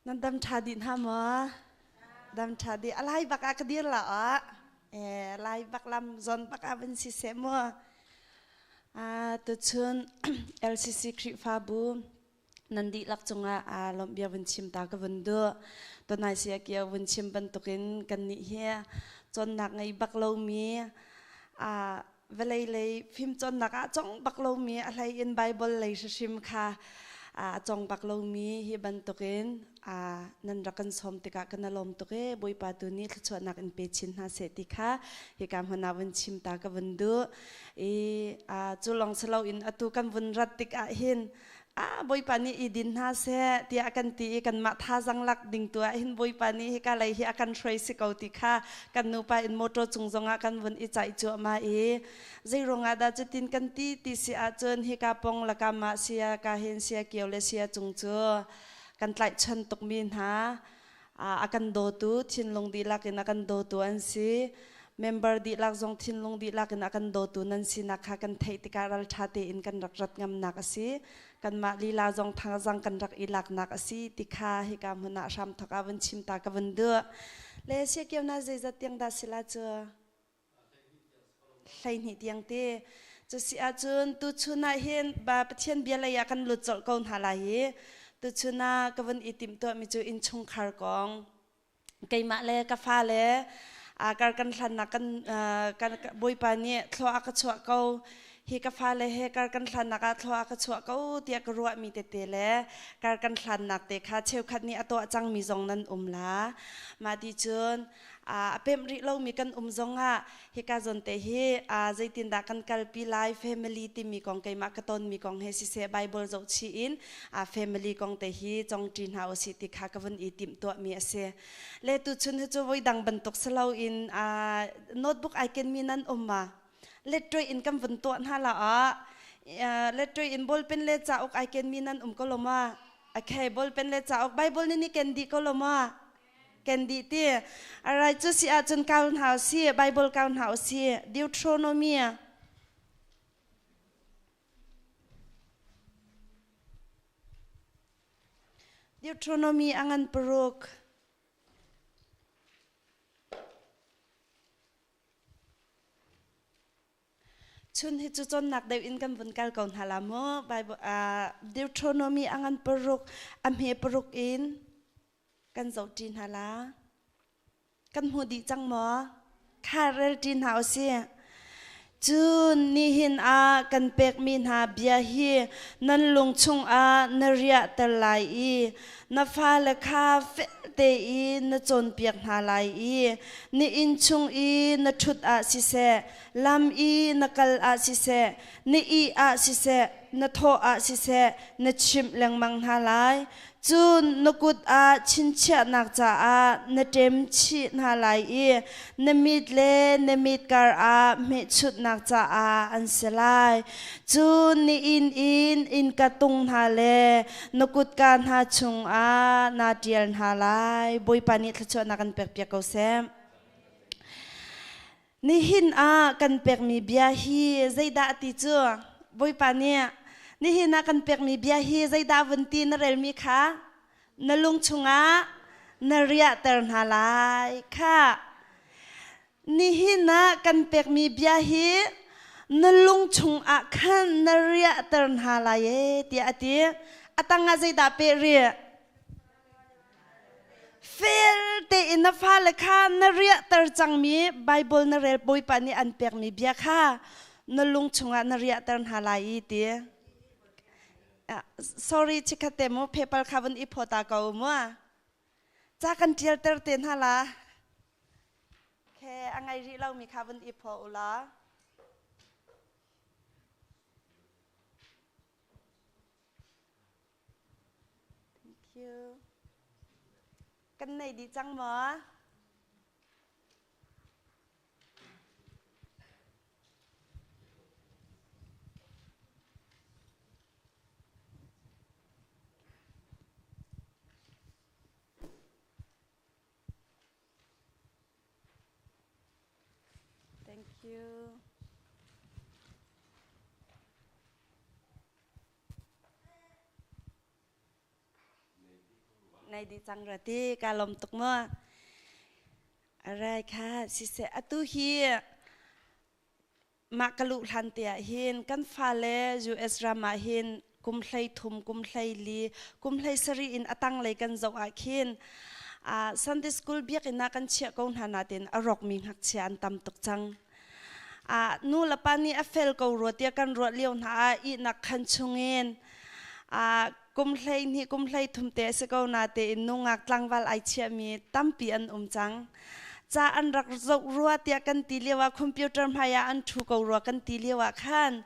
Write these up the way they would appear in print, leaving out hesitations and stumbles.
Nan dam ṭha dih hna maw? Dam ṭha dih. A lai bak ah ka dir la ah. Eh, lai bak lam zon bak ah van si seh mu. Ah, tuchun LCC Khrihfabu nan dihlak cungah aa lawmh bia vun chim ta ka vun duh. Tonai sia kio vun chim bantukin kan nih hi cawnnak ngei bak lomi ah vawlei lei fimcawnnak ah cong bak lomi a hlei in Bible lei hrim kha a cong bak lomi hi bantukin nan rak kan sawm tikah kan lawm tuk e Bawipa tu nih thluachuahnak in pe chin hna seh ti kha hika hmun ah vun chim ta ka vun duh i cu lawng si loin atu kan vun rat tikah hin ah Bawipa nih i din hna seh tiah kan ti i kanmah thazang lak ding tu ah hin Bawipa nih hika lei hi a kan hruai si ko ti kha kan nupa in motor cung zongah kan vun i caih cuahmah i zeiruangah dah cutin kan ti ti si ahcun hika pong laka mah sia ka hin sia kio le sia cung cu kan tlaihchan tukmi hna a kan dawtu thinlung dihlak in a kan dawtu an si member dihlak zong thinlung dihlak in a kan dawtu nan sinak kha kan theih tikah ralṭha tein kan rak rat ngamnak a si kanmah lila zong thangzang kan rak i laknak a si ti kha hika hmun ah hram thok ah vun chim ta ka vun duh le siakio na zeizat tiang dah sila cu 12 tiang te cu si ahcun tuchun ah hin ba Pathian bia lei ah kan lut colh ko hna lai hi tuchun ah ka vun i timhtuah mi cu innchungkhar kong keimah le ka fa le kar kan hlannak kan kan Bawipa nih thlua a ka chuah ko hi ka fale he kar kan hlannak ah thlua a ka chuah ko tiah ka ruahmi tete le kar kan hlannak te kha cheukhat nih a tuah cangmi zong nan um la mah ti cun a pemh rih lomi kan um zongah hika zawn te hi zeitindah kan kalpi lai family timi kong keimah ka tonmi kong he siseh Bible zohchih in family kong te hi congṭi hna usih ti kha ka vun i timhtuahmi a si. Le tuchun hi cu voidang bantuk si loin notebook ai kenmi nan um ma? Letṭoi in kan vun tuah hna la ah letṭoi in ballpen le cauk ai kenmi nan um ko lo ma? Okay, ballpen le cauk Bible nih ni ken dih ko lo ma? Ken dih ti. Alright, cu si ahcun kau hna usih, Bible kau hna usih. Deuteronomy. Deuteronomy a ngan paruk. Chun hi cu cawnnak deuh in kan vun kal ko hna la mu. Bible, Deuteronomy a ngan paruk, a hme paruk in kan zohṭi hna la. Kan hmu dih cang maw? Kha relṭi hna usih. Cun nihin ah kan pekmi hna bia hi nan lung chungah na riahter lai i na fale kha felte in na cawnpiak hna lai i na inn chung i na ṭhut ah siseh, lam i na kal ah siseh, na ih ah siseh, na thawh ah siseh, na chimh lengmang hna lai. Cun na kut ah chinchiahnak caah na ṭem chih hna lai i na mit le na mit karah hmehchutnak caah an si lai. Cun na inn in innka tung hna le na kutka hna chungah naa ṭial hna lai. Bawipa nih thluachuahnak an pekpiak ko seh. Nihin ah kan pekmi bia hi zeidah ti cu Bawipa nih nihin ah kan pekmi bia hi zeidah vun ti na relmi kha na lung chungah na riahter hna lai kha nihin ah kan pekmi bia hi na lung chungah khan na riahter hna lai e tiah a ti a tangah zeidah peh rih Fel tein na fale kha na riahter cangmi Baibal na rel Bawipa nih an pekmi bia kha na lung chungah na riahter hna lai i ti. Sorry, chikkhat te mu paper kha vun i phaw ta ko mu. Ca kan ṭialter te hna la. Okay, a ngai rih lomi kha vun i phaw u la. Thank you. Kan nei dih cang maw? Thank you. Nai di cang ra ti ka lom tuk mu. Arai kha siseh atu hi mah ka luh hlan te ah hin kan fale US ram ah hin kum hlei thum kum hlei li kum hlei sarih in a tanglei kan zoh ah khin Sunday school biakinn ah kan chiah ko hna natin a rawkmi ngakchia an tam tuk cang. Nu le pa nih a fel ko rua tiah kan ruah lio hna ah ihnak khan chungin kum 12 kum 13 te a si ko na tein nungak tlangval ai chiahmi tampi an um cang. Ca an rak zoh rua tiah kan ti lio ah computer hmai ah an ṭhu ko rua kan ti lio ah khan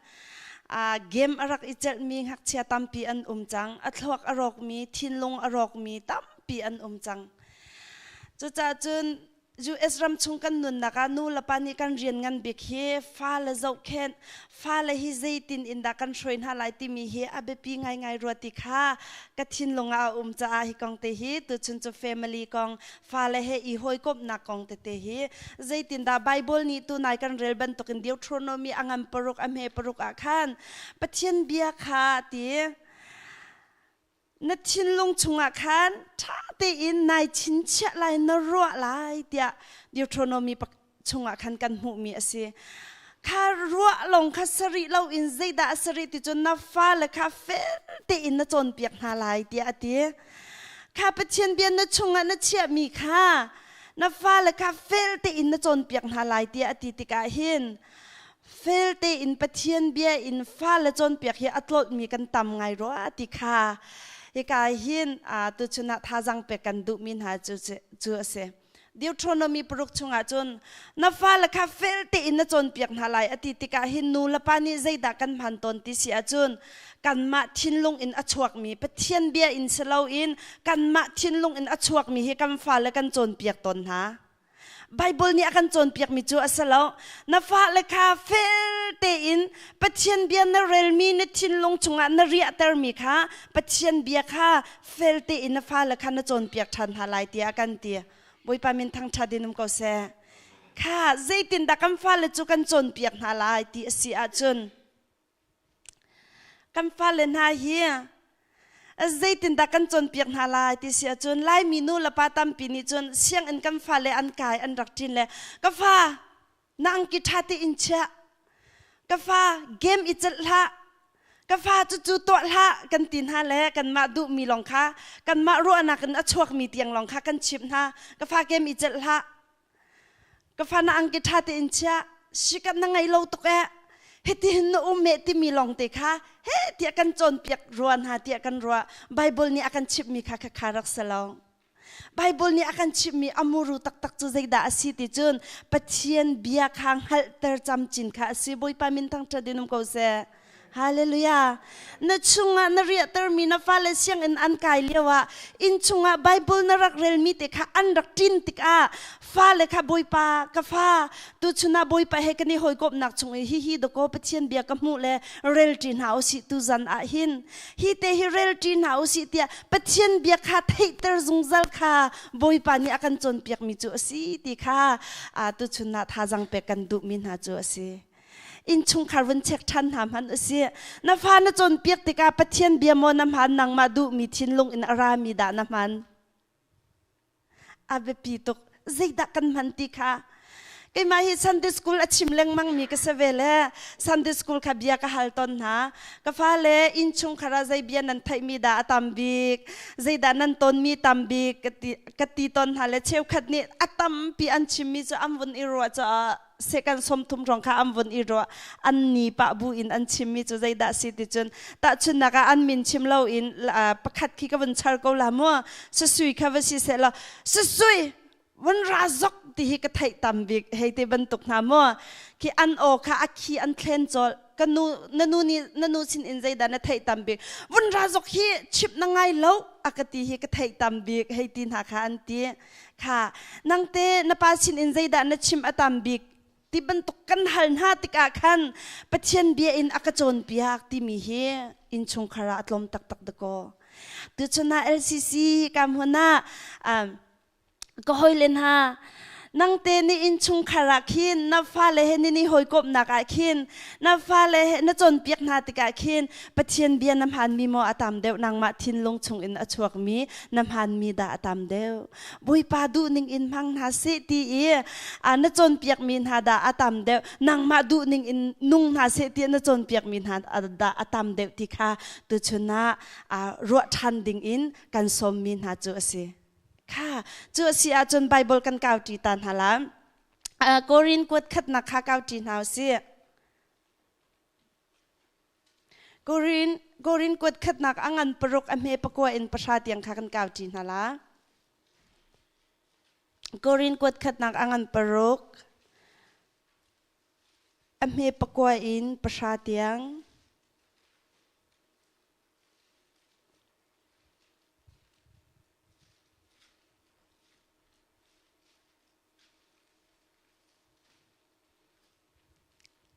game a rak i celhmi ngakchia tampi an um cang. A thluak a rawkmi, thinlung a rawkmi tampi an um cang. Cucaah cun US ram chung kan nunnak ah nu le pa nih kan rian ngan bik hi fale zohkhenh, fale hi zeitin in dah kan hruai hna lai timi hi a biapi ngaingai rua ti kha ka thinlung ah a um caah hi kong te hi tuchun cu family kong, fale he i hawikomhnak kong tete hi zeitin dah Bible nih tunai kan rel bantukin Deuteronomy a ngan paruk a hme paruk ah khan Pathian bia kha ti na thinlung chungah khan ṭha tein nai chinchiah lai na ruah lai tiah Deuteronomy chungah khan kan hmuhmi a si. Kha ruah lawng kha sarih loin zeidah a sarih ti cun na fale kha fel tein na cawnpiak hna lai tiah a ti. Kha Pathian bia na chungah na chiahmi kha na fale kha fel tein na cawnpiak hna lai tiah a ti tikah hin Fel tein Pathian bia in fale cawnpiak hi a tlawlhmi kan tam ngai rua ti kha hika hin tuchun ah thazaang pek kan duhmi hna cu cu a si. Deuteronomy paruk chungah cun na fale kha fel tein na cawnpiak hna lai a ti tikah hin nu le pa nih zeidah kan hman tawn ti si ahcun kanmah thinlung in a chuakmi Pathian bia in si loin kanmah thinlung in a chuakmi hi kan fale kan cawnpiak tawn hna. Baibal nih a kan cawnpiakmi cu a si lo. Na fale kha fel tein Pathian bia na relmi na thinlung chungah na riahtermi kha Pathian bia kha fel tein na fale kha na cawnpiak ṭhan hna lai tiah a kan ti. Bawipa min thangṭhat in um ko seh. Kha zeitindah kan fale cu kan cawnpiak hna lai ti a si ahcun Kan fale hna hi zeitindah kan cawnpiak hna lai ti si ahcun Laimi nu le pa tampi nih cun sianginn kan fale an kai an rak ṭin le ka fa na angki ṭha tein chiah ka fa game i celh hlah ka fa cucu tuah hlah kan ti hna le kanmah duhmi lawng kha kanmah ruahnak in a chuakmi tiang lawng kha kan chimh hna ka fa game i celh hlah Ka fa na angki ṭha tein chia, sikat na ngei lo tuk eh. Hitihin na um eh timi lawng te kha he tiah kan cawnpiak rua hna tiah kan ruah. Bible nih a kan chimhmi kha khakha rak si lo. Bible nih a kan chimhmi a muru taktak cu zeidah a si ti cun Pathian bia kha hngalhter camcin kha a si. Bawipa min thangṭhat in um ko seh. Hallelujah. Na chungah na riahtermi na fale sianginn an kai lioah inn chungah Bible na rak relmi te kha an rak ṭin tikah fale kha Bawipa ka fa tuchun ah Bawipa he kan i hawikomhnak chung i hihi dakaw Pathian bia ka hmuh le rel ṭi hna usih tuzan ah hin hi te hi rel ṭi hna usih tiah Pathian bia kha theihter zungzal kha Bawipa nih a kan cawnpiakmi cu a si ti kha tuchun ah thazaang pek kan duhmi hna cu a si. Innchungkhar vun check ṭhan hna hmanh usih. Na fa na cawnpiak tikah Pathian bia maw na hman nangmah duhmi thinlung in a rami dah na hman? A biapi tuk. Zeidah kan hman ti kha. Keimah hi Sunday school a chim lengmang mi ka si ve le Sunday school kha bia ka hal tawn hna. Ka fale innchungkhar ah zei bia nan theihmi dah a tam bik? Zeidah nan tonmi tam bik? Ka ti tawn hna le cheukhat nih a tampi an chimmi cu an vun i ruah caah second 30 rong kha an vun i ruah an ni pah bu in an chimmi cu zeidah si ti cun tahchunnak ah an min chim lo in pakhat khi ka vun char ko la mu susui kha va si seh law susui vun ra zok ti hi ka theih tam bik hei te bantuk hna mu khi an aw kha a khi an thlen cawlh ka nu na nu nih na nu sin in zeidah na theih tam bik vun ra zok hi chip na ngai lo a ka ti hi ka theih tam bik hei ti hna kha an ti Kha nangte na pa sinin zeidah na chim a tam bik ti bantuk kan hal hna tikah khan Pathian bia in a ka cawnpiak timi hi innchungkhar ah a tlawm taktak dakaw. Tuchun ah LCC kam hmun ah ka hawile hna. Nangte nih innchungkhar ah khin na fale he ni hawikomhnak ah khin na fale he na cawnpiak hna tikah khin Pathian bia na hmanmi maw a tam deuh, nangmah thinlung chungin a chuakmi na hmanmi dah a tam deuh? Bawipa duhning in hmang hna seh ti i na cawnpiakmi hna dah a tam deuh, nangmah duhning in nung hna seh ti na cawnpiakmi hna dah a tam deuh ti kha tuchun ah ruah ṭhan dingin kan sawmmi hna cu a si. Kha cu a si ahcun Bible kan kauṭi ta hna la. Korin kuat khatnak kha kauṭi hna u sih. Korin Korin kuat khatnak a ngan paruk a hme pakua in pahra tiang kha kan kauṭi hna la. Korin kuat khatnak a ngan paruk a hme pakua in pahra tiang.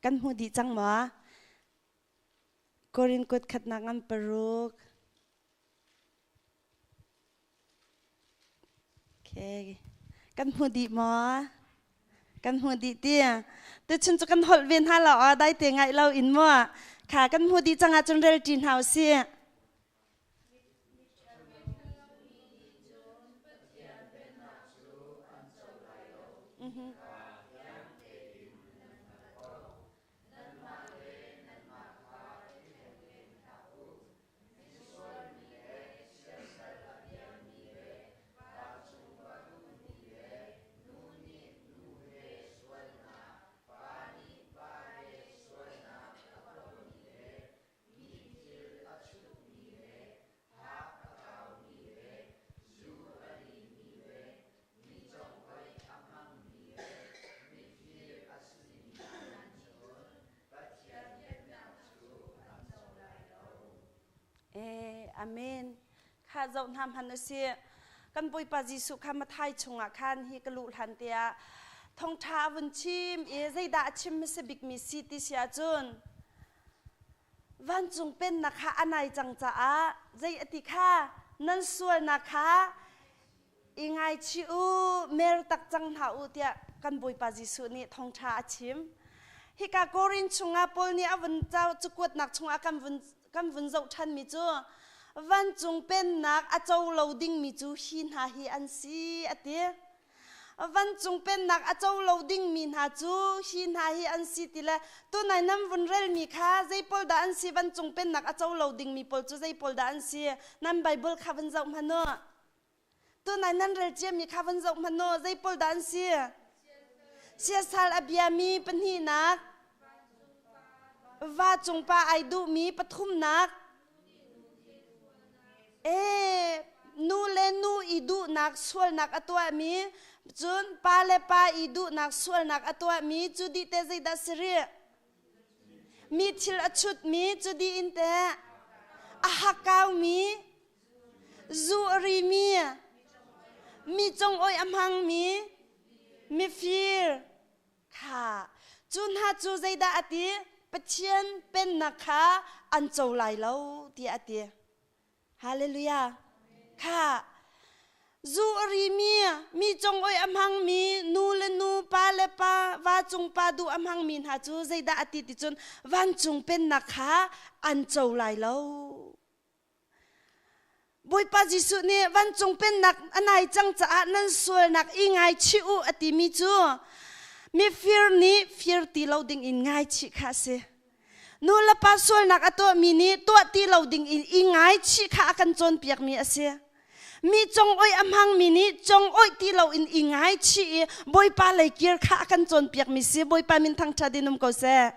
Kan hmu dih cang maw? Korin kut khatnak ngan paruk. Okay. Kan hmu dih maw? Kan hmu dih ti. Tuchun cu kan holh ve hna lo a dai te ngaih lo in maw? Kha kan hmu dih cang ahcun rel ṭi hna usih. Eh, amen. Kha zoh hna hman u sih. Kan Bawipa Jesuh kha Mathai chungah khan hi ka luh hlan te ah thawngṭha a vun chim i zeidah a chim hmasa bikmi si ti si ahcun vancung pennak kha a nai cang caah zei a ti kha nan sualnak kha i ngaichih u, mer tak cang hna u tiah kan Bawipa Jesuh nih thawngṭha a chim. Hika Korin chungah Paul nih a vun cakuatnak chungah kan vun kan vun zoh ṭhanmi cu vancung pennak a co lo dingmi cu hi hna hi an si a ti. Vancung pennak a co lo dingmi hna cu hi hna hi an si ti le tunai nan vun relmi kha zei pawl dah an si, vancung pennak a co lo dingmi pawl cu zei pawl dah an si, nan Bible kha vun zoh hmanh u. Tunai nan rel ciami kha vun zoh hmanh u, zei pawl dah an si? Siasal a biami pahnihnak, va cungpa ai duhmi pathumnak, e nu le nu i duhnak sualnak a tuahmi, cun pa le pa i duhnak sualnak a tuahmi, cu dih te zeidah si rih? Mi thil a chutmi, cu dih in teh a hakkaumi, zu a rimi, mi congoih a hmangmi, mifir kha cu hna cu zeidah a ti? Pathian pennak kha an co lai lo tiah a ti. Hallelujah. Kha zu a rimi, mi congoih a hmangmi, nu le nu, pa le pa, va cung pa duh a hmangmi hna cu zeidah a ti ti cun vancung pennak kha an co lai lo. Bawipa Jesuh nih vancung pennak a nai cang caah nan sualnak i ngaichih u a timi cu mifir nih fir ti lo ding in ngaichih kha a si. Nu le pa sualnak a tuahmi nih tuah ti lo ding in i ngaichih kha a kan cawnpiakmi a si. Mi congoih a hmangmi nih congoih ti lo in i ngaichih i Bawipa lei kir kha a kan cawnpiakmi si. Bawipa min thangṭhat in um ko seh.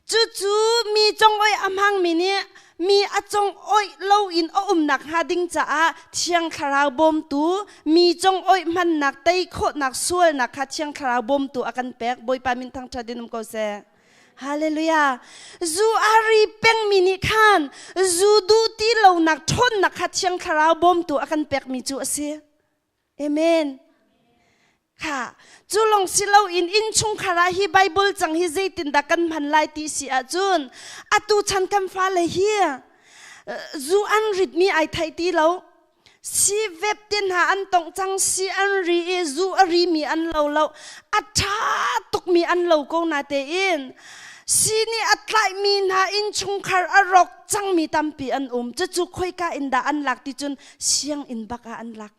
Cucu mi congoih a hmangmi nih mi a congoih loin a um nakhnga ding caah Thiang Thlarau bawmtu, mi congoih hmannak tei khawhnak sualnak kha Thiang Thlarau bawmtu a kan pek. Bawipa min thangṭhat in um ko seh. Hallelujah. Zu a ri pengmi nih khan zu duh ti lonak ṭhawnnak kha Thiang Thlarau bawmtu a kan pekmi cu a si. Amen. Kha cu lawng si loin innchungkhar ah hi Bible cang hi zeitindah kan hman lai ti si ahcun atu chan kan fale hi zu an ritmi ai thei ti lo. Si vep te hna an tongh cang si an ri i zu a ri mi an lo lo a ṭha tukmi an lo ko na tein si nih a tlaihmi hna innchungkhar a rawk cangmi tampi an um cucu khoika in dah an lak ti cun sianginn bak ah an lak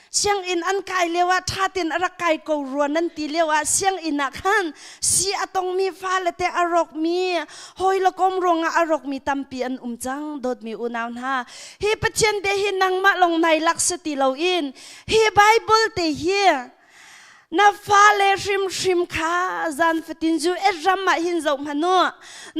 Sianginn an kai lio ah ṭha tein a rak kai ko rua nan ti lio ah sianginn ah khan si a tongmi fale te a rawkmi hawi le kom ruangah a rawkmi tampi an um cang dawtmi unau hna hi Pathian bia hi nangmah lawng nai lak si ti loin hi Bible te hi Na fale hrimhrim kha zan fatin zu et ram ah hin zoh hmanh u.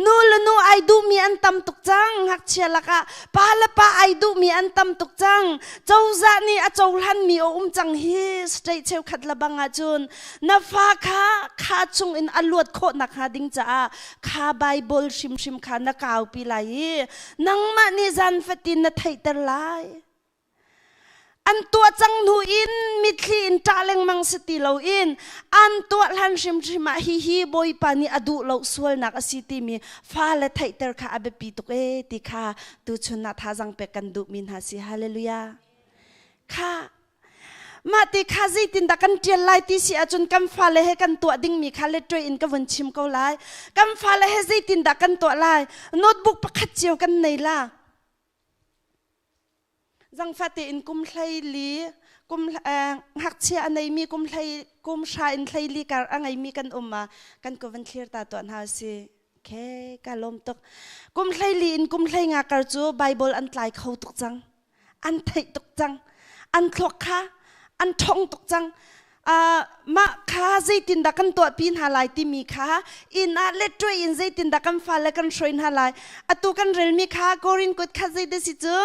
Nu le nu ai duhmi an tam tuk cang. Ngakchia lakah pa le pa ai duhmi an tam tuk cang. Cozah nih a cohlanmi a um cang hi state cheukhat le bang ahcun na fa kha kha chung in a luat khawh nakhnga ding caah kha Bible hrimhrim kha na kaupi lai i nangmah nih zan fatin na theihter lai. An tuah cang hnu in mitthli in ṭah lengmang si ti loin an tuah hlan hrimhrim ah hihi Bawipa nih a duh lo sualnak a si timi fale theihter kha a biapi tuk ee ti kha tuchun ah thazaang pek kan duhmi hna si. Hallelujah. Kha mah ti kha zeitindah kan ṭial lai ti si ahcun kan fale he kan tuah dingmi kha letṭuai in ka vun chim ko lai. Kan fale he zeitindah kan tuah lai? Notebook pakhat cio kan nei la. Zangfah tein kum 14 kum ngakchia a neimi kum hlei kum hra in 14 kar a ngeimi kan um ah kan ko van thlir ta tuah hna si. Okay, ka lawm tuk. Kum 14 in kum 15 kar cu Bible an tlai kho tuk cang. An theih tuk cang. An thluak kha an ṭhong tuk cang. Mah kha zeitindah kan tuahpi hna lai timi kha inn ah letṭuai in zeitindah kan fale kan hruai hna lai. Atu kan relmi kha Korin kut kha zeidah si cu?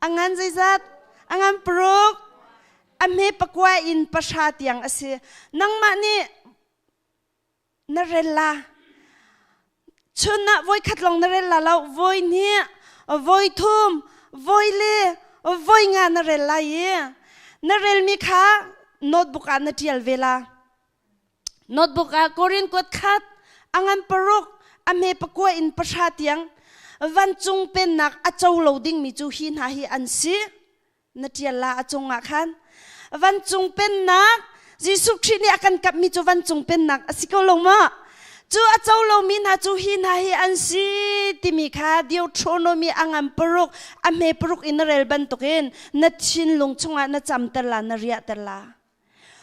A ngan zeizat? A ngan paruk. A hme pakua in pahra tiang a si. Nangmah nih na rel la. Chun ah voi khat lawng na rel la lo, voi hnih, voi thum, voi li, voi nga na rel lai i na relmi kha notebook ah na ṭial ve la. Notebook ah Korin kuat khat, a ngan paruk, a hme pakua in pahra tiang vancung pennak a co lo dingmi cu hi hna hi an si. Na ṭial la a cungah khan vancung pennak Jesuh Khrih nih a kan kapmi cu vancung pennak a si ko lo maw? Cu a co lomi hna cu hi hna hi an si timi kha Deuteronomy a ngan paruk a hme paruk in na rel bantukin na thinlung chungah na camter la na riahter la.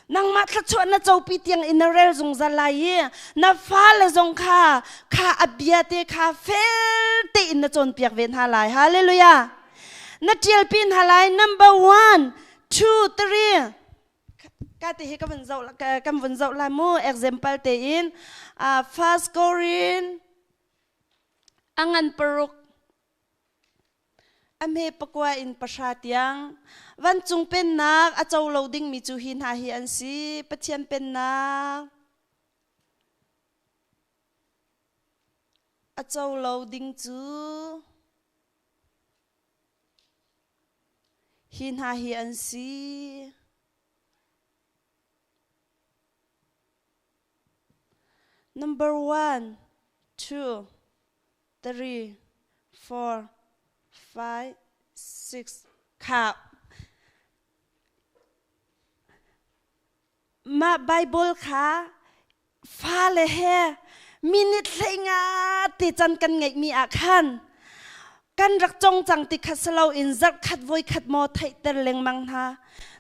Nangmah thluachuah na copi tiang in na rel zungzal lai i na fale zong kha kha a bia te kha fel tein na cawnpiak ve hna lai. Hallelujah. Na ṭialpi hna lai number one, two, three. Ka te hi ka vun zoh kan vun zoh lai mu example tein first Korin a ngan paruk a hme pakua in pahra tiang vancung pennak a co lo dingmi cu hi hna hi an si Pathian pennak a co lo ding cu hi hna hi an si Number one, two, three, four, five, six. Kha mah Bible kha fale he minute 15 te can kan ngeihmi ah khan kan rak cong cang ti kha si loin zarh khat voi khat maw theihter lengmang hna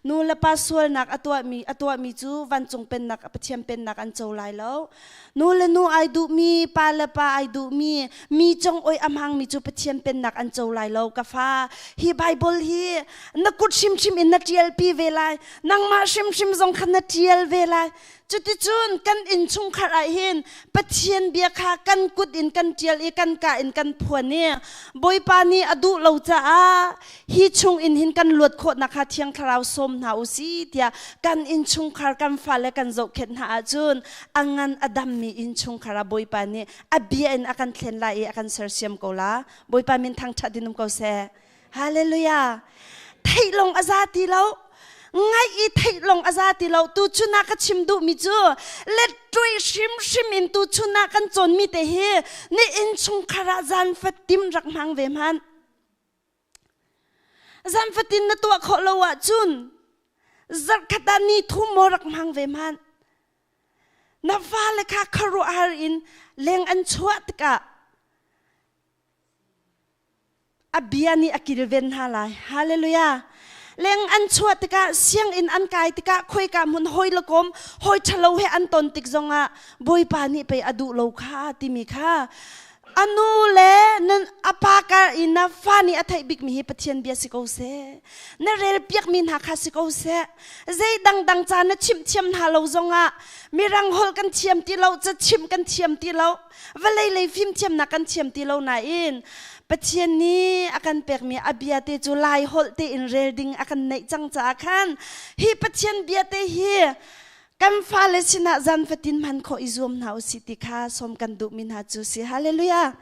Nu le pa sualnak a tuahmi a tuahmi cu vancung pennak Pathian pennak an co lai lo. Nu le nu ai duhmi, pa le pa ai duhmi, mi cong oi a hmangmi cu Pathian pennak an co lai lo. Ka fa, hi Bible hi na kut hrimhrim in na ṭialpi ve lai. Nangmah hrimhrim zong kha na ṭial ve lai. Cuticun kan innchungkhar ah hin Pathian bia kha kan kut in kan ṭial i kan ka in kan phuan i Bawipa nih a duh lo caah hi chung in hin kan luat khawhnak kha Thiang Thlarau sawm hna u si tiah kan innchungkhar kan fale kan zohkhenh hna ahcun a ngan a dammi innchungkhar ah Bawipa nih a bia in a kan thlen lai i a kan sersiam ko la. Bawipa min thangṭhat in um ko seh. Hallelujah. Theih lawng a za ti lo. Ngaih i theih lawng a za ti lo. Tu chun ah ka chim duhmi cu let ṭuih hrimhrim in tu chun ah kan cawnmi te hi ni innchungkhar ah zan fatim rak hmang ve hmanh. Zan fatin na tuah khawh lo ahcun zarhkhat ah ni thum maw rak hmang ve hmanh. Na fale kha khuaruahhar in leng an chuah tikah a bia nih a kilven hna lai. Hallelujah. Leng an chuah tikah sianginn an kai tikah khoika hmun hawi le kom hawi ṭhalo he an ton tik zongah Bawipa nih pei a duh lo kha timi kha anu le nan apa kar i na fa nih a theih bikmi hi Pathian bia si ko seh. Na rel piakmi hna kha si ko seh. Zei dangdang ca na chimh thiam hna lo zongah mirang holh kan thiam ti lo, ca chimh kan thiam ti lo, vawlei lei fimthiamnak kan thiam ti lo nain Pathian nih a kan pekmi a bia te cu lai holh tein rel ding a kan neih cang caah khan hi Pathian bia te hi kan fale sinah zan fatin hman khawh i zuam hna usih ti kha sawm kan duhmi hna cu si. Hallelujah.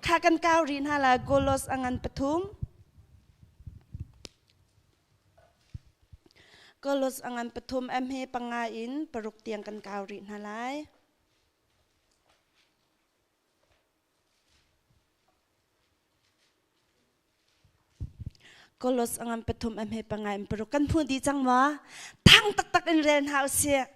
Kha kan kau rih hna la Golos a ngan pathum. Golos a ngan pathum em he panga in paruk tiang kan kau rih hna lai. Kolos a ngan pathum a hme panga in paruk kan hmu dih cang maw? Thang taktak in rel hna usih.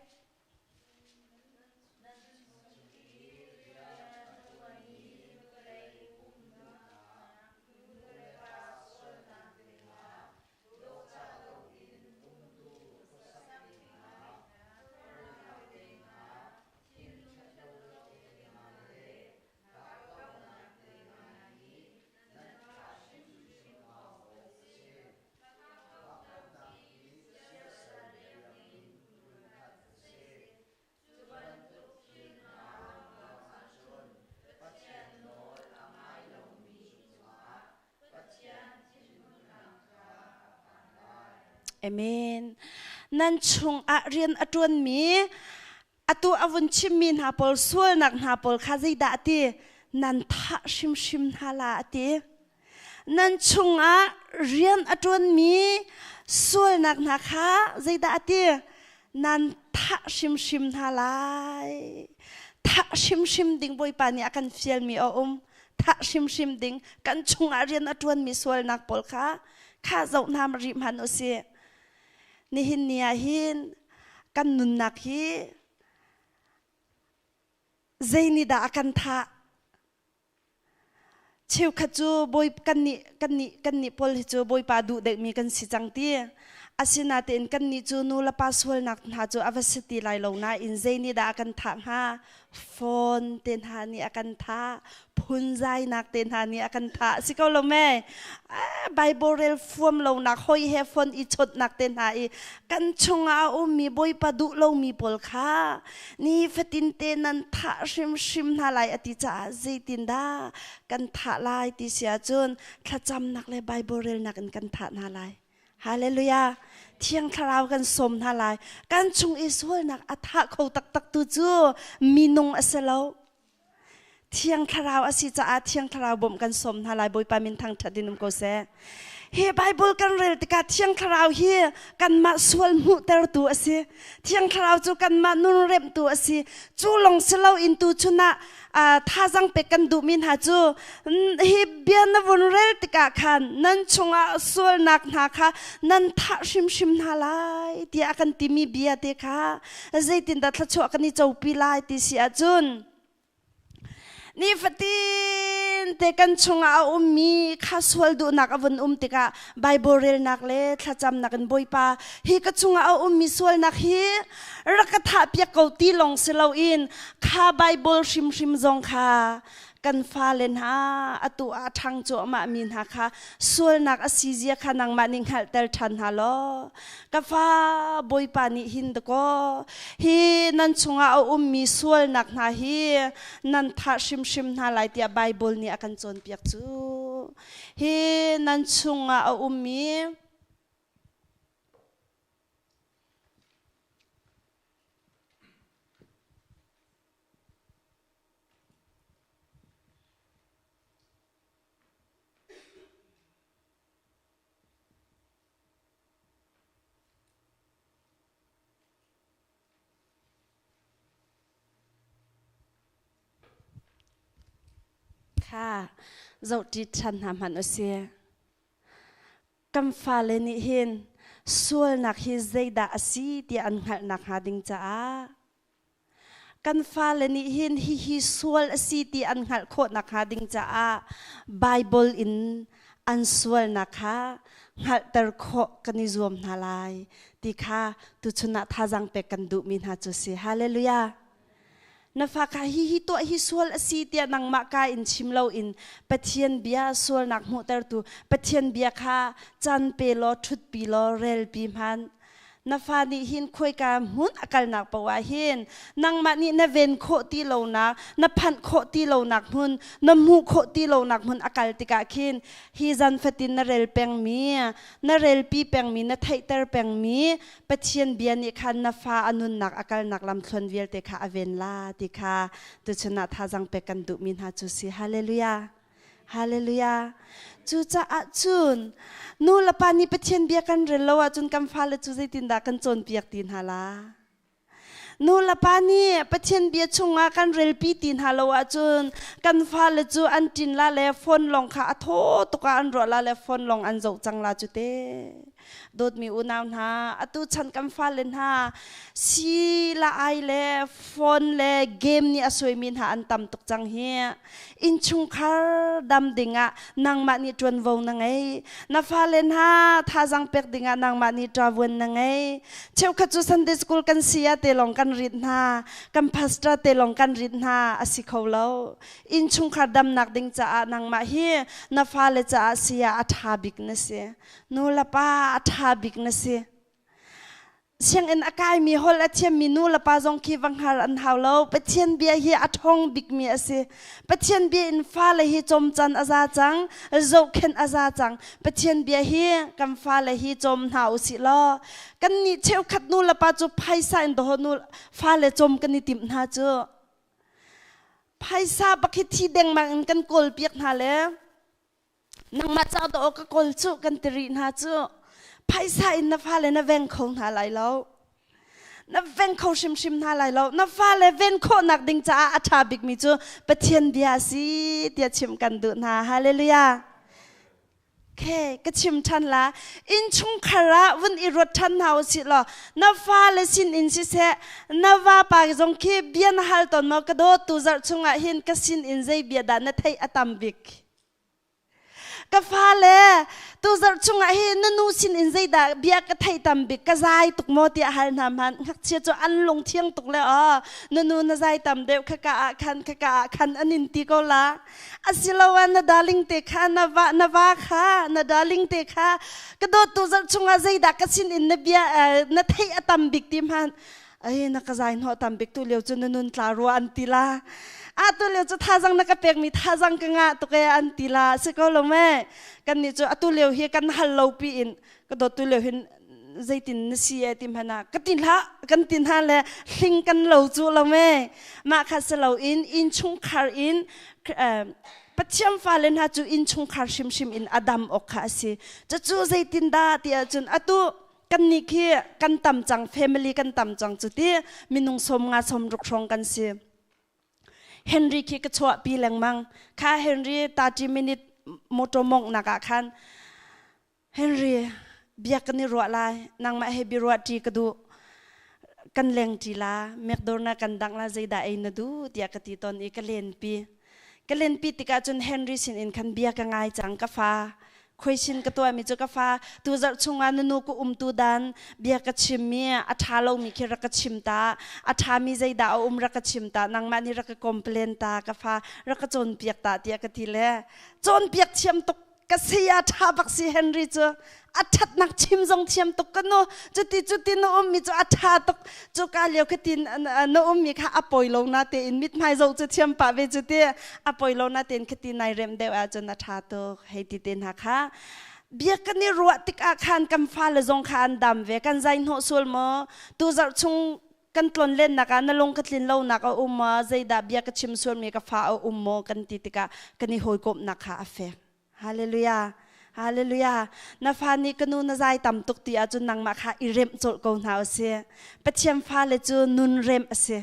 Amen. Nan chungah rian a ṭuanmi atu a vun chimmi hna pawl sualnak hna pawl kha zeidah a ti? Nan thah hrimhrim hna la a ti. Nan chungah rian a ṭuanmi sualnak hna kha zeidah a ti? Nan thah hrimhrim hna lai. Thah hrimhrim ding Bawipa nih a kan fialmi a um. Thah hrimhrim ding kan chungah rian a ṭuanmi sualnak pawl kha kha zoh hna rih hmanh u sih. Nihin ni ah hin kan nunnak hi zei nih dah a kan thah? Cheukhat cu bawi kannih kannih kannih pawl hi cu Bawipa duh deuhmi kan si cang ti. Asinain kannih cu nu le pa sualnak hna cu a va si ti lai lo nain zei nih dah a kan thah hnga? Phone te hna nih a kan thah, phunzainak te hna nih a kan thah. Si ko lo mei? Bible rel fuam lonak, hoi he phone i chawnhnak te hna i kan chungah a ummi Bawipa duh lomi pawl kha nifatin te nan thah hrimhrim hna lai a ti caah zeitindah kan thah lai ti si ahcun thlacamnak le Bible relnak in kan thah hna lai. Hallelujah. Thiang Thlarau kan sawm hna lai. Kan chung i sualnak a thah kho taktak tu cu minung a si lo. Thiang Thlarau a si caah Thiang Thlarau bawmh kan sawm hna lai. Bawipa min thangṭhat in um ko seh. Hi Bible kan rel tikah Thiang Thlarau hi kanmah sual hmuhtertu a si. Thiang Thlarau cu kanmah nun remhtu a si. Cu lawng si loin tu chun ah thazang pek kan duhmi hna cu hi bia na vun rel tikah khan nan chungah sualnak hna kha nan thah hrimhrim hna lai tiah a kan timi bia te kha zeitindah thluachuah kan i copi lai ti si ahcun nifatin te kan chungah a ummi kha sual duhnak a vun um tikah Bible relnak le thlacamnak in Bawipa hi ka chungah a ummi sualnak hi rak ka thah piak ko ti lawng si loin kha Bible hrimhrim zong kha kan fale hna atu ah ṭhang cuahmah mi hna kha sualnak a si zia kha nangmah nih hngalhter ṭhan hna law ka fa Bawipa nih hin dakaw hi nan chungah a ummi sualnak hna hi nan thah hrimhrim hna lai tiah Bible nih a kan cawnpiak cu hi nan chungah a ummi Kha zohṭi ṭhan hna hmanh u sih. Kan fale nih hin sualnak hi zeidah a si ti an hngalh nakhnga ding caah kan fale nih hin hihi sual a si ti an hngalh khawh nakhnga ding caah Baibal in an sualnak kha hngalhter khawh kan i zuam hna lai ti kha tuchun ah thazaang pek kan duhmi hna cu si. Hallelujah! Na fa kha hihi tuah hi sual a si tiah nangmah ka in chim loin Pathian bia sualnak hmuhtertu Pathian bia kha caan pe law ṭhutpi law relpi hmanh. Na fa nih hin khuaika hmun a kalnak paoh ah hin nangmah nih na ven khawh ti lonak, na phanh khawh ti lonak hmun, na hmuh khawh ti lonak hmun a kal tikah khin hi zan fatin na rel pengmi, na relpi pengmi, na theihter pengmi Pathian bia nih khan na fa a nunnak a kalnak lamthluan vialte kha a ven la ti kha tuchun ah thazaang pek kan duhmi hna cu si. Hallelujah. Hallelujah. Cucaah cun nu le pa nih Pathian bia kan rel lo ahcun kan fale cu zeitindah kan cawnpiak ti hna la? Nu le pa nih Pathian bia chungah kan relpi ti hna lo ahcun kan fale cu an ṭin la le phone lawng kha a thaw tuk ah an ruah la le phone lawng an zoh cang la cu te. Dawtmi unau hna, atu chan kan fale hna si la ai le phone le game nih a suaimi hna an tam tuk cang hi. Innchungkhar dam dingah nangmah nih ṭuanvo na ngei. Na fale hna thazaang pek dingah nangmah nih ṭavuan na ngei. Cheukhat cu Sunday school kan saya te lawng kan rit hna, kan pastor te lawng kan rit hna a si kho lo. Innchungkhar damnak ding caah nangmah hi na fale caah saya a ṭha bik na si. Nu le pa a ṭha bik na si. Sianginn a kaimi holh a thiammi nu le pa zong khi va hngar an hau lo. Pathian bia hi a ṭhawng bikmi a si. Pathian bia in fale hi cawm can a za cang, zohkhenh a za cang. Pathian bia hi kan fale hi cawm hna u sih law kannih cheukhat nu le pa cu phaisa in dawh nu fale cawm kan i timh hna cu. Phaisa bak hi thi dengmang in kan kawl piak hna le Nangmah ca dawh ka kawl cu kan ti rih hna cu phaisa in na fale na veng kho hna lai lo. Na veng kho hrimhrim hna lai lo. Na fale ven khawhnak ding caah a ṭha bikmi cu Pathian bia a si tiah chimh kan duh hna. Hallelujah. Okay, ka chim ṭhan la. Innchungkhar ah vun i ruat ṭhan hna u sih law na fale sin in siseh na vapa zong khi bia na hal tawn maw ka dawt tu zarh chungah hin ka sin in zei bia dah na theih a tam bik? Ka fale, tuzarh chungah hin na nu sin in zeidah bia ka thei tam bik, ka zai tuk maw tiah hal hna hmanh. Ngakchia cu an lung thiang tuk le aw, na nu na zai tam deuh khaka ah khan khaka ah khan an in ti ko la. Asiloah na darling te kha na va na va kha na darling te kha ka dawt tuzarh chungah zeidah ka sin in na bia na theih a tam bik ti hmanh. Ai na ka zai hnawh tam bik tu lio cu na nun tla rua an ti la. A tu lio cu thazang na ka pek mi thazang ka ngah tuk e an ti la. Si ko lo me. Kan nih cu atu lio hi kan hal lo pi in ka dawt tu lio hin zeitin na si e ti hmana ka ti hlah kan ti hna le hling kan lo cu lo me. Mah kha si lo in inn chungkhar in Pathian fale hna cu inn chungkhar hrimhrim in a dam awk kha a si. Cucu zeitin dah ti ahcun atu Kannih khi kan tam cang, family kan tam cang cu ti minung 50 60 hrawng kan si. Henry khi ka chuahpi lengmang. Kha Henry 30 minute motor mongh nak ah khan Henry bia kan i ruah lai, nangmah he biaruah ṭi ka duh. Kan leng ṭi la, McDonald kan dangh la, zeidah ei na duh tiah ka ti tawn i ka lenpi. Ka lenpi tikah cun Henry sin in khan bia ka ngai cang, ka fa. Question ka tuahmi cu ka fa tuzarh chungah na nu ka umtu dan bia ka chimmi a ṭha lomi khi rak ka chim ta a ṭhami zeidah a um rak ka chim ta nangmah nih rak ka complain ta ka fa rak ka cawnpiak ta tiah ka ti le cawnpiak thiam tuk ka saya ṭha bak si Henry cu a ṭhatnak chim zong thiam tuk ka nu cuti cuti na ummi cu a ṭha tuk cu ka lio ka tin na ummi kha a poi lo na tein mithmai zoh cu thiam pah ve cu ti a poi lo na tein khati nai rem deuh ahcun a ṭha tuk hei ti te hna kha bia kan i ruah tikah khan kan fale zong kha an dam ve kan zai hnawh sual maw tu zarh chung kan tlon lennak ah na lung ka tlin lonak a um maw zeidah bia ka chim sualmi ka fa a um maw kan ti tikah kan i hawikomhnak kha a fek Hallelujah. Hallelujah. Na fa nih ka nu na zai tam tuk ti ahcun nangmah kha i remh colh ko hna usih. Pathian fale cu nun remh a si.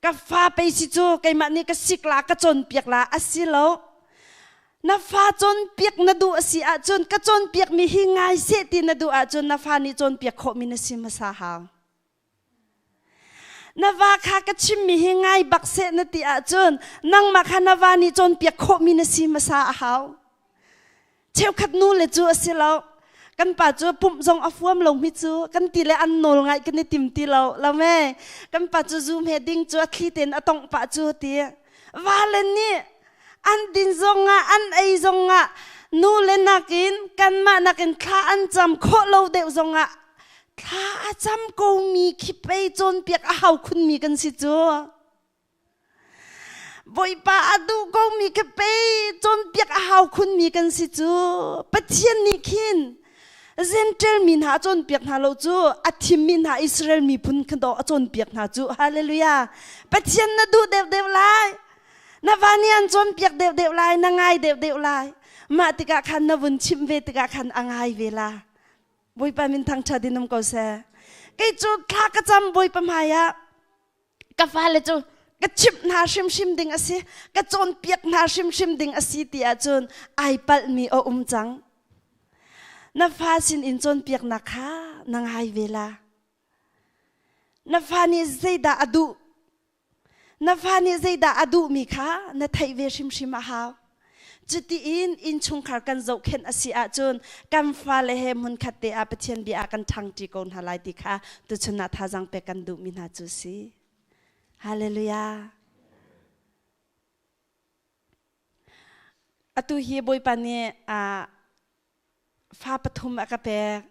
Ka fa pei si cu keimah nih ka sik la ka cawnpiak la a si lo. Na fa cawnpiak na duh a si ahcun ka cawnpiakmi hi ngai seh ti na duh ahcun na fa nih cawnpiak khawhmi na si hmasa hau. Na va kha ka chimmi hi ngai bak seh na ti ahcun nangmah kha na va nih cawnpiak khawhmi na si hmasa a hau. Cheukhat nu le cu a si lo. Kan pa cu pumh zong a fuam lo mi cu kan ti le an nawl ngai kan i tim ti lo. Lo me kan pa cu zum he ding cu a thli tein a tongh pah cu ti. Va le nih an din zongah an ei zongah nu le nakin kanmah nakin thla an cam khawh lo deuh zongah thla a cam ko mi khi pei cawnpiak a hau khunmi kan si cu. Bawipa a duh komi kha pei cawnpiak a hau khunmi kan si cu. Pathian nih khin Gentile mi hna a cawnpiak hna lo cu a thimmi hna Israel miphun kha dawh a cawnpiak hna cu. Hallelujah. Pathian na duh deuhdeuh lai. Na va nih an cawnpiak deuhdeuh lai, na ngai deuhdeuh lai. Mah tikah khan na vun chimh ve tikah khan a ngai ve la. Bawipa min thangṭhat in um ko seh. Kei cu thla ka cam Bawipa hmai ah ka fale cu ka chimh hna hrimhrim ding a si ka cawnpiak hna hrimhrim ding a si ti ahcun ai palhmi a um cang na fa sin in cawnpiaknak kha na ngai ve la na fa nih zeidah a duh na fa nih zeidah a duhmi kha na theih ve hrimhrim a hau Cutiin innchungkhar kan zohkhenh a si ahcun kan fale he hmunkhat te ah Pathian bia ah kan ṭhangṭi ko hna lai ti kha tuchun ah thazaang pek kan duhmi hna cu si. Hallelujah. Atu hi Bawipa nih fa pathum a ka pek.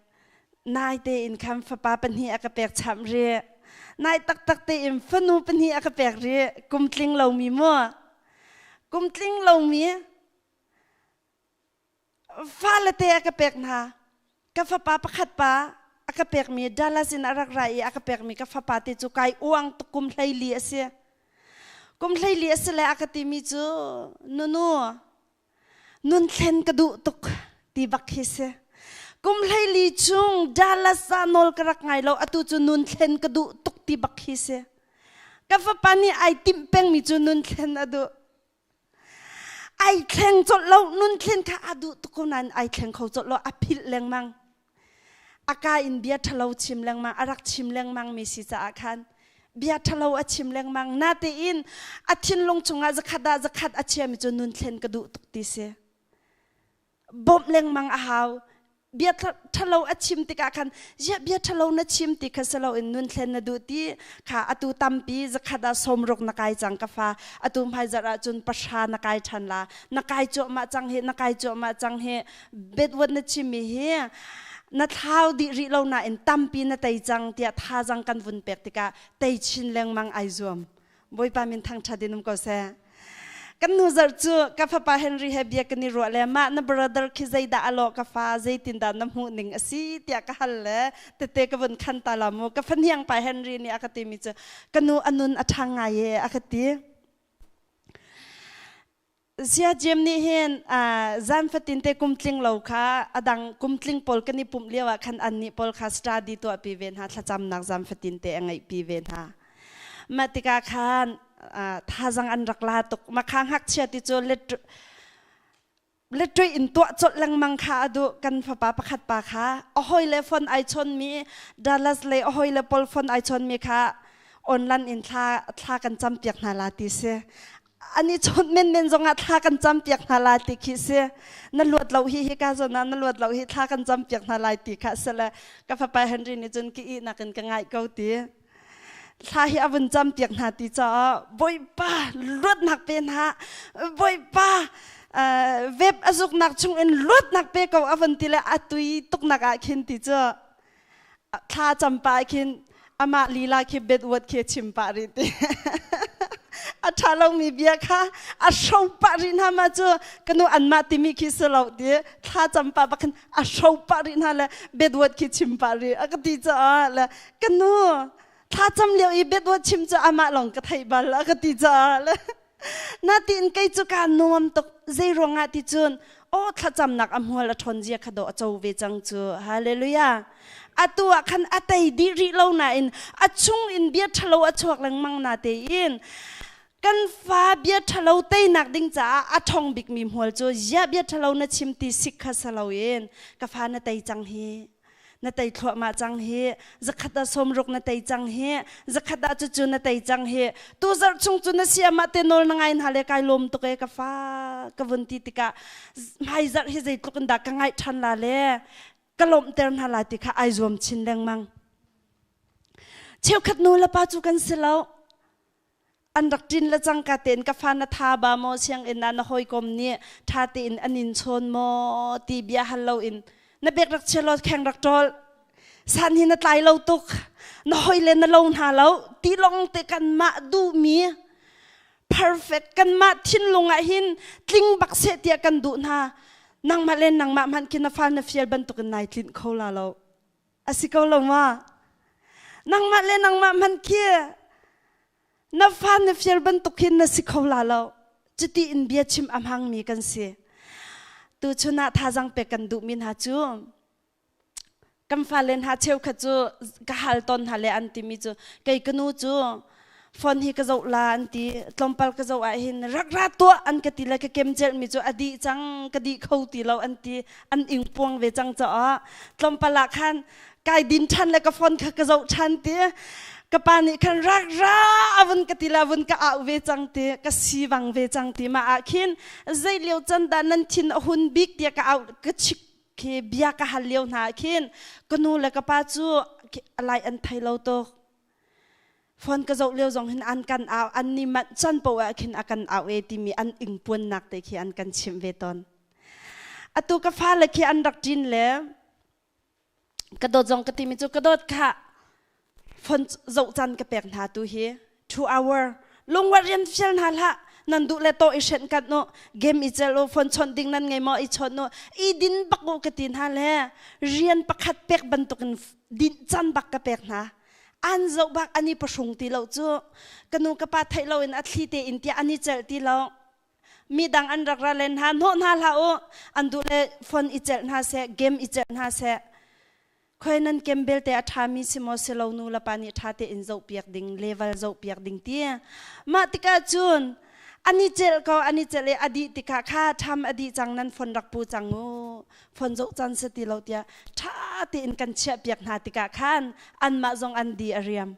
Nai tein khan fapa pahnih a ka pek chap rih. Nai taktak tein fanu pahnih a ka pek rih. Kum tling lomi mu. Kum tling lomi fale te a ka pek hna. Ka fapa pakhat pa a ka pekmi Dallas in a rak ra i a ka pekmi ka fapa te cu kai uang tuk kum 14 a si. Kum 14 a si le a ka timi cu nunu Nun thlen ka duh tuk ti bak hi si. Kum 14 chung Dallas ah nawl ka rak ngai lo atu cu nun thlen ka duh tuk ti bak hi si. Ka fapa nih ai timh pengmi cu nun thlen a duh. Ai thleng colh lo nun thlen kha a duh tuk ko nain ai thleng kho colh lo a philh lengmang. A ka in bia ṭhalo chim lengmang a rak chim lengmang mi si caah khan bia ṭhalo a chim lengmang natein a thinlung chungah zakhat ah zakhat a chiami cu nun thlen ka duh tuk ti si bawmh lengmang a hau bia ṭhalo a chim tikah khan ziah bia ṭhalo na chim ti kha si loin nun thlen na duh ti kha atu tampi zakhat ah 60 na kai cang ka fa atu hmaizarh ahcun 0 na kai ṭhan la na kai cuahmah cang hi na kai cuahmah cang hi bedwat na chimmi hi na thlau dih rih lo nain tampi na tei cang tiah thazang kan vun pek tikah tei chin lengmang ai zuam Bawipa min thangṭhat in um ko seh kan hnu zarh cu ka fapa Henry he bia kan i ruah le mah na brother khi zeidah a lawh ka fa zeitindah na hmuh ning a si tiah ka hal le tete ka vun khan ta la mu ka fahniang pa Henry nih a ka timi cu ka nu a nun a ṭhang ngai e a ka ti Saya Jim nih hin zan fatin te kum tling lo kha adang kum tling pawl kan i pumh lio ah khan annih pawl kha study tuahpi ve hna thlacamnak zan fatin te a ngeihpi ve hna. Mah tikah khan thazang an rak la tuk. Mah kha ngakchia ti cu letṭuih in tuah colh lengmang kha a duh kan fapa pakhat pa kha a hawile phone ai chawnmi Dallas le a hawile pawl phone ai chawnmi kha online in thla thla kan campiak hna la ti si an i chawnh menmen zongah thla kan campiak hna lai ti khi si na luat lo hi hi ka zawn ah na luat lo hi thla kan campiak hna lai ti kha si le ka fapa Henry nih cun ki ihnak in ka ngaih ko ti thla hi a vun campiak hna ti caah Bawipa luatnak pe hna Bawipa web a zuknak chung in luatnak pe ko a vun ti le a tui tuknak ah khin ti cu thla cam pah khin amah lila khi bedwat khi chim pah rih ti a ṭha lomi bia kha a hro pah rih hna ma cu kanu anmah timi khi si lo ti thla cam pah bak khin a hro pah rih hna le bedwat khi chim pah rih a ka ti caah le kanu thla cam lio i bedwat chim cu amah lawng ka theih bal a ka ti caah le Natin kei cu kaa nuam tuk zei ruangah ti cun aw thlacamnak a hmual a ṭhawn zia kha dawh a co ve cang cu hallelujah atu ah khan a tei dih rih lo nain a chung in bia ṭhalo a chuak lengmang na tein Kan fa bia ṭhalo teinak ding caah a ṭhawng bikmi hmual cu ziah bia ṭhalo na chim ti sik kha si loin ka fa na tei cang hi, na tei thluahmah cang hi, zakhat ah 60 na tei cang hi, zakhat ah cucu na tei cang hi, tu zarh chung cu na si amah te nawl na ngai hna le kai lawm tuk e ka fa ka vun ti tikah hmai zarh hi zeitluk in dah ka ngaih ṭhan la le ka lawmhter hna lai ti kha ai zuam chin lengmang. Cheukhat nu le pa cu kan si lo. An rak ṭin le cangka tein ka fa na tha ba maw, sianginn ah na hawikom nih ṭha tein an in chawn maw ti bia hal loin na bek rak chia law kheng rak ṭawl, san hi na tlai lo tuk, na hoi le na lo hna lo ti lawng te kanmah duhmi perfect, kanmah thinlung ah hin tling bak seh tiah kan duh hna. Nangmah le nangmah hmanh khi na fa na fial bantukin nai tlinh kho la lo, a si ko lo ma? Nangmah le nangmah hmanh khi na fa na fial bantuk hin na si kho la lo. Cuti in bia chim a hmangmi kan si. Tu chun ah thazang pek kan duhmi hna cu kan fale hna cheukhat cu ka hal tawn hna le an timi cu kei ka nu cu phone hi ka zoh la an ti, tlawmpal ka zoh ah hin rak ra tuah an ka ti le ka kem celhmi cu a dih cang, ka dih kho ti lo an ti, an ing puang ve cang caah tlawmpal ah khan kai din ṭhan le ka phone kha ka zoh ṭhan ti. Ka pa nih khan rak ra avun ka ti la vun ka au ve cang ti, ka sivang ve cang ti. Mah ah khin zei lio can dah nan thin a hun bik tiah ka au ka chik khi bia ka hal lio hna ah khin ka nu le ka pa cu alai an thei lo tuk. Phone ka zoh lio zong hin an kan au, an ni manh can poah ah khin a kan au e timi an ingpuannak te khi an kan chimh ve tawn. Atu ka fale khi an rak ṭin le ka dawt zong ka timi cu ka dawt kha phone zoh caan ka pek hna tu hi 2 hour, lungwar rian fial hna hlah, nan duh le to i hrenh kat nu, game i cel u, phone chawnh ding nan ngei maw i chawnh u, i din bak u ka ti hna le rian pakhat pek bantukin din caan bak ka pek hna. An zoh bak ani pahrung ti lo cu ka nu ka pa theih lo in a thli te in tiah ani celh ti lo. Mi dang an rak ra len hna hnawh hna hlah u, an duh le phone i celh hna seh, game i celh hna seh. Khoi nan kem belte a ṭhami si maw si lo nu le pa nih ṭha tein zohpiak ding, level zohpiak ding ti. Mah tikah cun an i celh ko, an i celh i a dih tikah kha ṭham a dih cang, nan phone rak pu cang u, phone zoh caan si ti lo tiah ṭha tein kan chiahpiak hna tikah khan anmah zong an di a riam.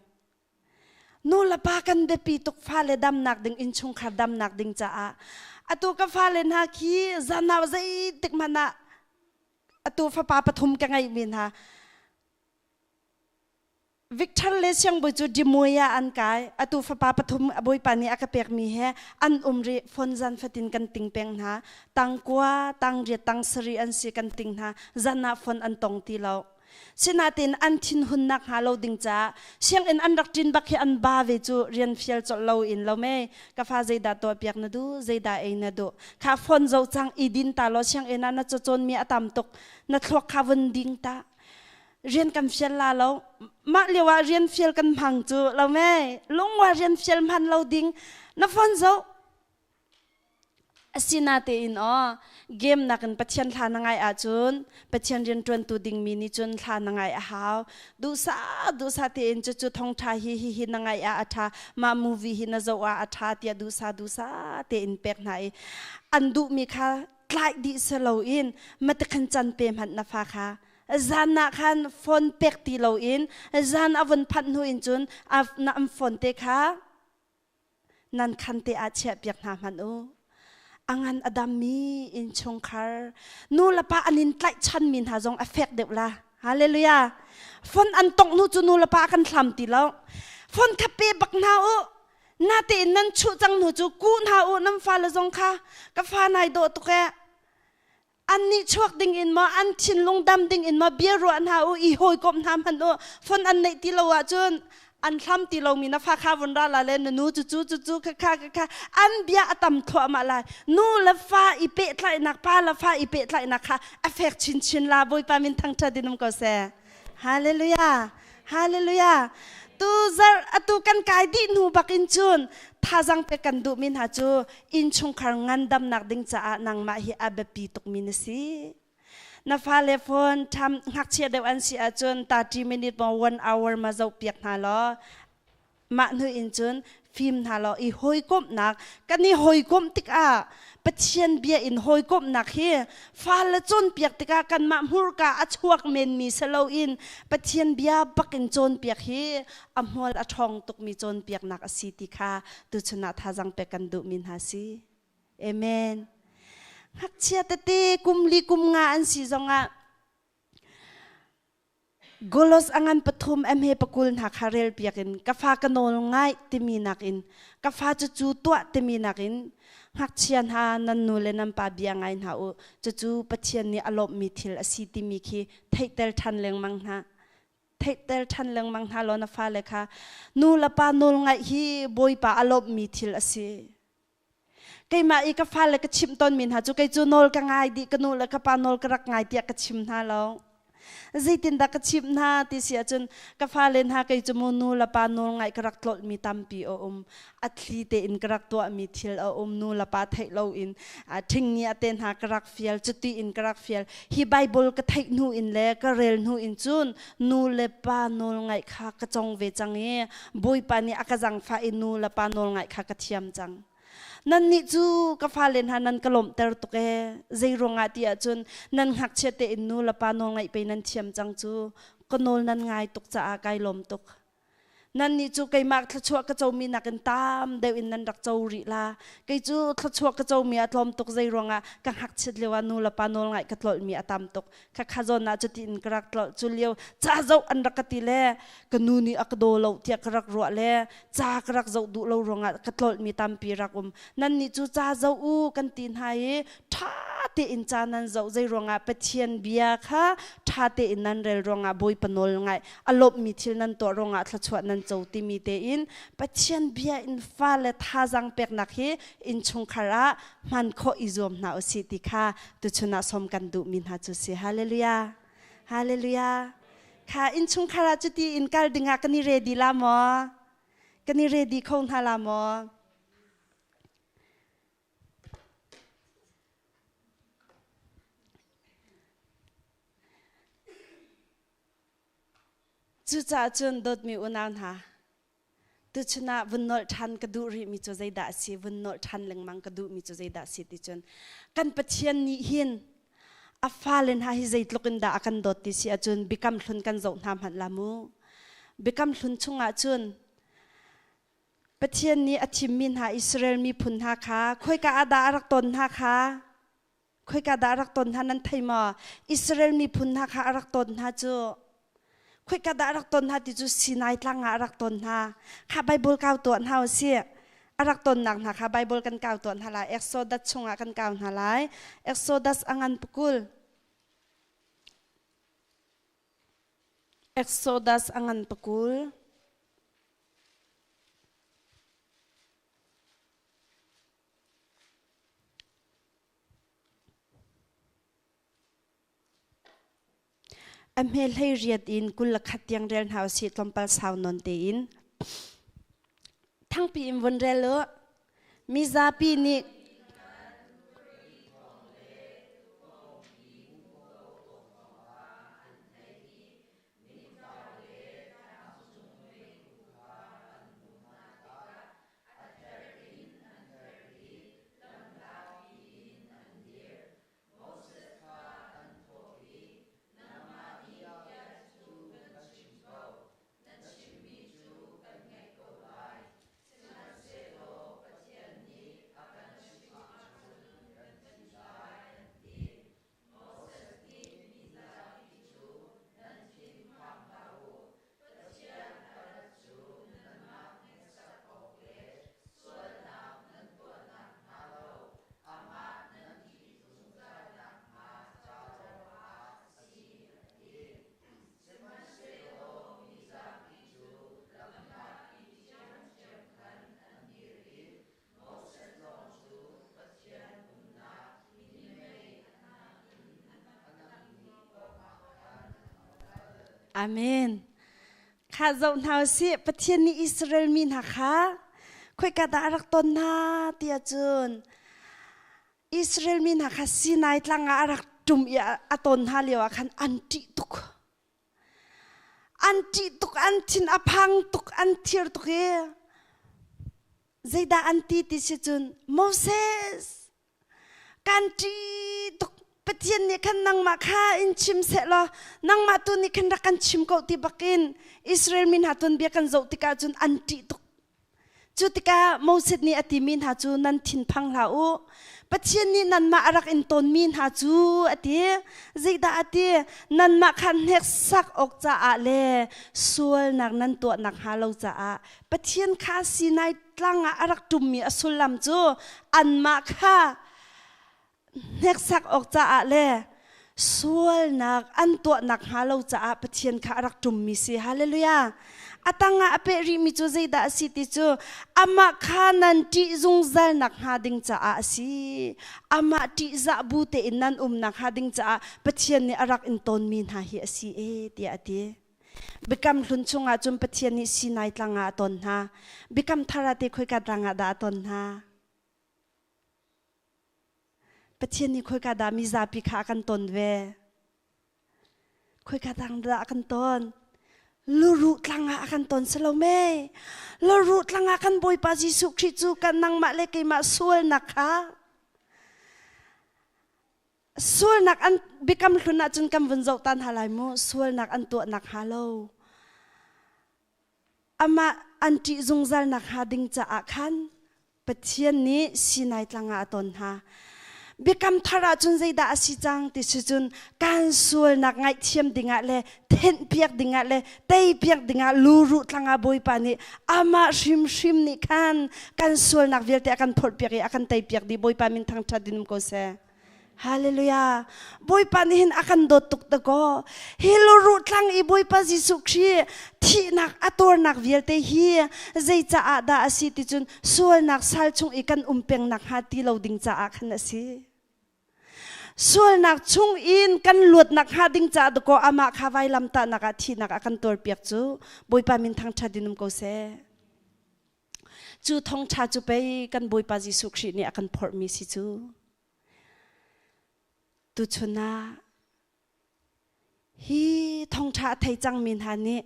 Nu le pa kan biapi tuk fale damnak ding, innchungkhar damnak ding caah. Atu ka fale hna khi zan ah zeitik hmanh ah, atu fapa pathum ka ngeihmi hna, Victor le Siangbawi cu Dimoy ah an kai. Atu fapa pathum a Bawipa nih a ka pekmi he an um rih. Phone zan fatin kan ting peng hna. Tang 9, tang 8, tang 7 an si, kan ting hna. Zan ah phone an tong ti lo. Sinain an thinhunnak hnga lo ding caah sianginn an rak ṭin bak hi an ba ve cu rian fial colh lo in lo me, ka fa, zeidah tuah piak na duh, zeidah ei na duh? Kha phone zoh cang, i din ta law sianginn ah na cacawn mi a tam tuk, na thluak kha vun ding ta. Rian kan fial la lo. Mah lio ah rian fial kan hmang cu lo me, lungwa rian fial hman lo ding, na phone zoh. Asinatein aw, game nakin Pathian hla na ngai ahcun Pathian rianṭuantu dingmi nih cun hla na ngai a hau. Duhsah duhsah tein cucu thawngṭha hi hihi na ngaih ah a ṭha, mah movie hi na zoh ah a ṭha tiah duhsah duhsah tein pek hna i an duhmi kha tlaih dih si loin matikhan can pe hmanh na fa kha. Zan ah khan phone pek ti loin zan a vun phanh hnu in cun na an phone te kha nan khan te ah chiahpiak hna hmanh u. A ngan a dammi innchungkhar, nu le pa an in tlaihchanmi hna zong a fek deuh la. Hallelujah! Phone an tongh hnu cu nu le pa kan hlam ti lo. Phone kha pe bak hna u, natein nan chuh cang hnu cu kuh hna u nan fale zong kha. Ka fa nai dawh tuk ee. An nih chuak ding in maw, an thinlung dam ding in maw bia ruah hna u, i hawikomh hna hmanh u. Phone an neih ti lo ahcun an hlam ti lomi na fa kha vun ra la le na nu cu cu cu cu kha kha kha kha an bia a tam thluahmah lai. Nu le fa i pehtlaihnak, pa le fa i pehtlaihnak kha a fek chinchin la. Bawipa min thangṭhat in um ko seh. Hallelujah, hallelujah! Tu zarh atu kan kai dih hnu bak in cun thazang pe kan duhmi hna cu innchungkhar ngandamnak ding caah nangmah hi a biapi tukmi na si. Na fale phone tham ngakchia deuh an si ahcun 30 minute maw 1 hour ma zoh piak hna law mah hnu in cun Fim hna law i hawikomhnak kan i hawikomh tikah Pathian bia in hawikomhnak hi fale cawnpiak tikah kanmah hmurka a chuak menmi si loin Pathian bia bakin cawnpiak hi a hmual a ṭhawng tukmi cawnpiaknak a si ti kha tuchun ah thazaang pek kan duhmi hna si. Amen. Ngakchia tete kum li kum nga an si zongah Golos a ngan pathum emhe pakul hna kha rel piak in ka fa ka nawl ngai timi nakin ka fa cucu tuah timi nakin ngakchia hna nan nu le nan pa bia ngai hna u cucu Pathian nih a lawmhmi thil a si timi khi theihter ṭhan lengmang hna theihter ṭhan lengmang hna law na fale kha nu le pa nawl ngaih hi Bawipa a lawmhmi thil a si. Keimah i ka fale ka chimh tawnmi hna cu kei cu nawl ka ngai dih ka nu le ka pa nawl ka rak ngai tiah ka chim hna lo. Zeitindah ka chimh hna ti si ahcun ka fale hna kei cu mu nu le pa nawl ngaih ka rak tlolhmi tampi a um. A thli tein ka rak tuahmi thil a um. Nu le pa theih loin ṭhingngi a te hna ka rak fial, cuti in ka rak fial. Hi Bible ka theih hnu in le ka rel hnu in cun nu le pa nawl ngaih kha ka cong ve cang i Bawipa nih a ka zangfah i nu le pa nawl ngaih kha ka thiam cang. Nannih cu ka fale hna nan ka lawmhter tuk ee. Zei ruangah ti ahcun nan ngakchia tein nu le pa nawl ngaih pei nan thiam cang cu. Ka nawl nan ngai tuk caah kai lawm tuk. Nannih cu keimah thluachuah ka comi nakin tam deuh in nan rak co rih la. Kei cu thluachuah ka comi a tlawm tuk zei ruangah ka ngakchiat lio ah nu le pa nawl ngaih ka tlolhmi a tam tuk. Khakha zawn ah cuti in ka rak tlolh cu lio ca zoh an rak ka ti le ka nu nih a ka daw lo tiah ka rak ruah le ca ka rak zoh duh lo ruangah ka tlolhmi tampi rak um. Nannih cu ca zoh u kan ti hna i ṭha tein ca nan zoh zei ruangah Pathian bia kha ṭha tein nan rel ruangah Bawipa nawl ngaih a lawmhmi thil nan tuah ruangah thluachuah nan co timi tein Pathian bia in fale thazaang peknak hi innchungkhar ah hman khawh i zuam hna usih ti kha tuchun ah sawm kan duhmi hna cu si. Hallelujah. Hallelujah. Kha innchungkhar ah cuti in kal dingah kan i ready la maw? Kan i ready kho hna la maw? Cucaah cun dawtmi unau hna, tuchun ah vun nolh ṭhan ka duh rihmi cu zeidah a si, vun nolh ṭhan lengmang ka duhmi cu zeidah a si ti cun kan Pathian nih hin a fale hna hi zeitluk in dah a kan dawt ti si ahcun biakam hlun kan zoh hna hmanh la mu. Biakam hlun chungah cun Pathian nih a thimmi hna Israel miphun hna kha khoika ah dah a rak ton hna kha? Khoika dah a rak ton hna nan thei maw? Israel miphun hna kha a rak ton hna cu khoika dah a rak ton hna ti cu Sinai tlang ah a rak ton hna. Kha Bible kau tuah hna usih. A rak tonnak hna kha Bible kan kau tuah hna lai. Exodus chungah kan kau hna lai. Exodus a ngan pukul. Exodus a ngan pakul. A hme hlei riat in 21 tiang rel hna usih tlawmpal sau nawn tein. Thangpi in vun rel u. Mizapi nih Amen. Kha zoh hna usih Pathian nih Israel mi hna kha khoika dah a rak ton hna ti ahcun Israel mi hna kha Sinai tlang ah a rak ṭum i a ton hna lio ah khan an ṭih tuk. An ṭih tuk, an thin a phang tuk, an thir tuk i Zeidah an ti ti si cun Moses kan ṭi tuk Pathian nih khan nangmah kha in chim seh law nangmah tu nih khan rak kan chim ko ti bakin Israel mi hna tuanbia kan zoh tikah cun an ṭih tuk. Cu tikah Moses nih a timi hna cu nan thinphang hlah u. Pathian nih nanmah a rak in tawnmi hna cu a ti. Zeidah a ti? Nanmah kha hneksak awk caah le sualnak nan tuah nakhnga lo caah Pathian kha Sinai tlang ah a rak ṭummi a sullam cu anmah kha hneksak awk caah le sualnak an tuah nakhnga lo caah Pathian kha a rak ṭummi si. Hallelujah. A tangah a peh rihmi cu zeidah a si ti cu amah kha nan ṭih zungzal nakhnga ding caah a si. Amah ṭihzah bu tein nan um nakhnga ding caah Pathian nih a rak in tawnmi hna hi a si e tiah a ti. Biakam hlun chungah cun Pathian nih Sinai tlang ah a ton hna. Biakam thar ah te khoika tlang ah dah a ton hna? Pathian nih khoika dah mizapi kha a kan ton ve? Khoika tlang dah a kan ton? Luruh tlang ah a kan ton si lo mei? Luruh tlang ah kan Bawipa Jesuh Khrih cu kan nangmah le keimah sualnak kha sualnak an biakam hlun ahcun kan vun zoh tan ha lai mu sualnak an tuahnak hnga lo amah an ṭih zungzalnak hnga ding caah khan Pathian nih Sinai tlang ah a ton hna. Biakam thar ahcun zeidah a si cang ti si cun kan sualnak ngaihthiam dingah le thenhpiak dingah le teipiak dingah luruh tlang ah Bawipa nih amah hrimhrim nih khan kan sualnak vialte a kan phorhpiak i a kan teipiak dih. Bawipa min thangṭhat in um ko seh. Hallelujah. Bawipa nih hin a kan dawt tuk dakaw. Hi luruh tlang i Bawipa Jesuh Khrih thihnak a tuarnak vialte hi zei caah dah a si ti cun sualnak sal chung i kan um peng nakhnga ti lo ding caah khan a si. Sualnak chung in kan luat nakhnga ding caah dakaw amah kha vailamtahnak ah thihnak a kan tuarpiak cu Bawipa min thangṭhat in um ko seh. Cu thawngṭha cu pei kan Bawipa Jesuh Khrih nih a kan phorhmi si cu. Tuchun ah hi thawngṭha a thei cangmi hna nih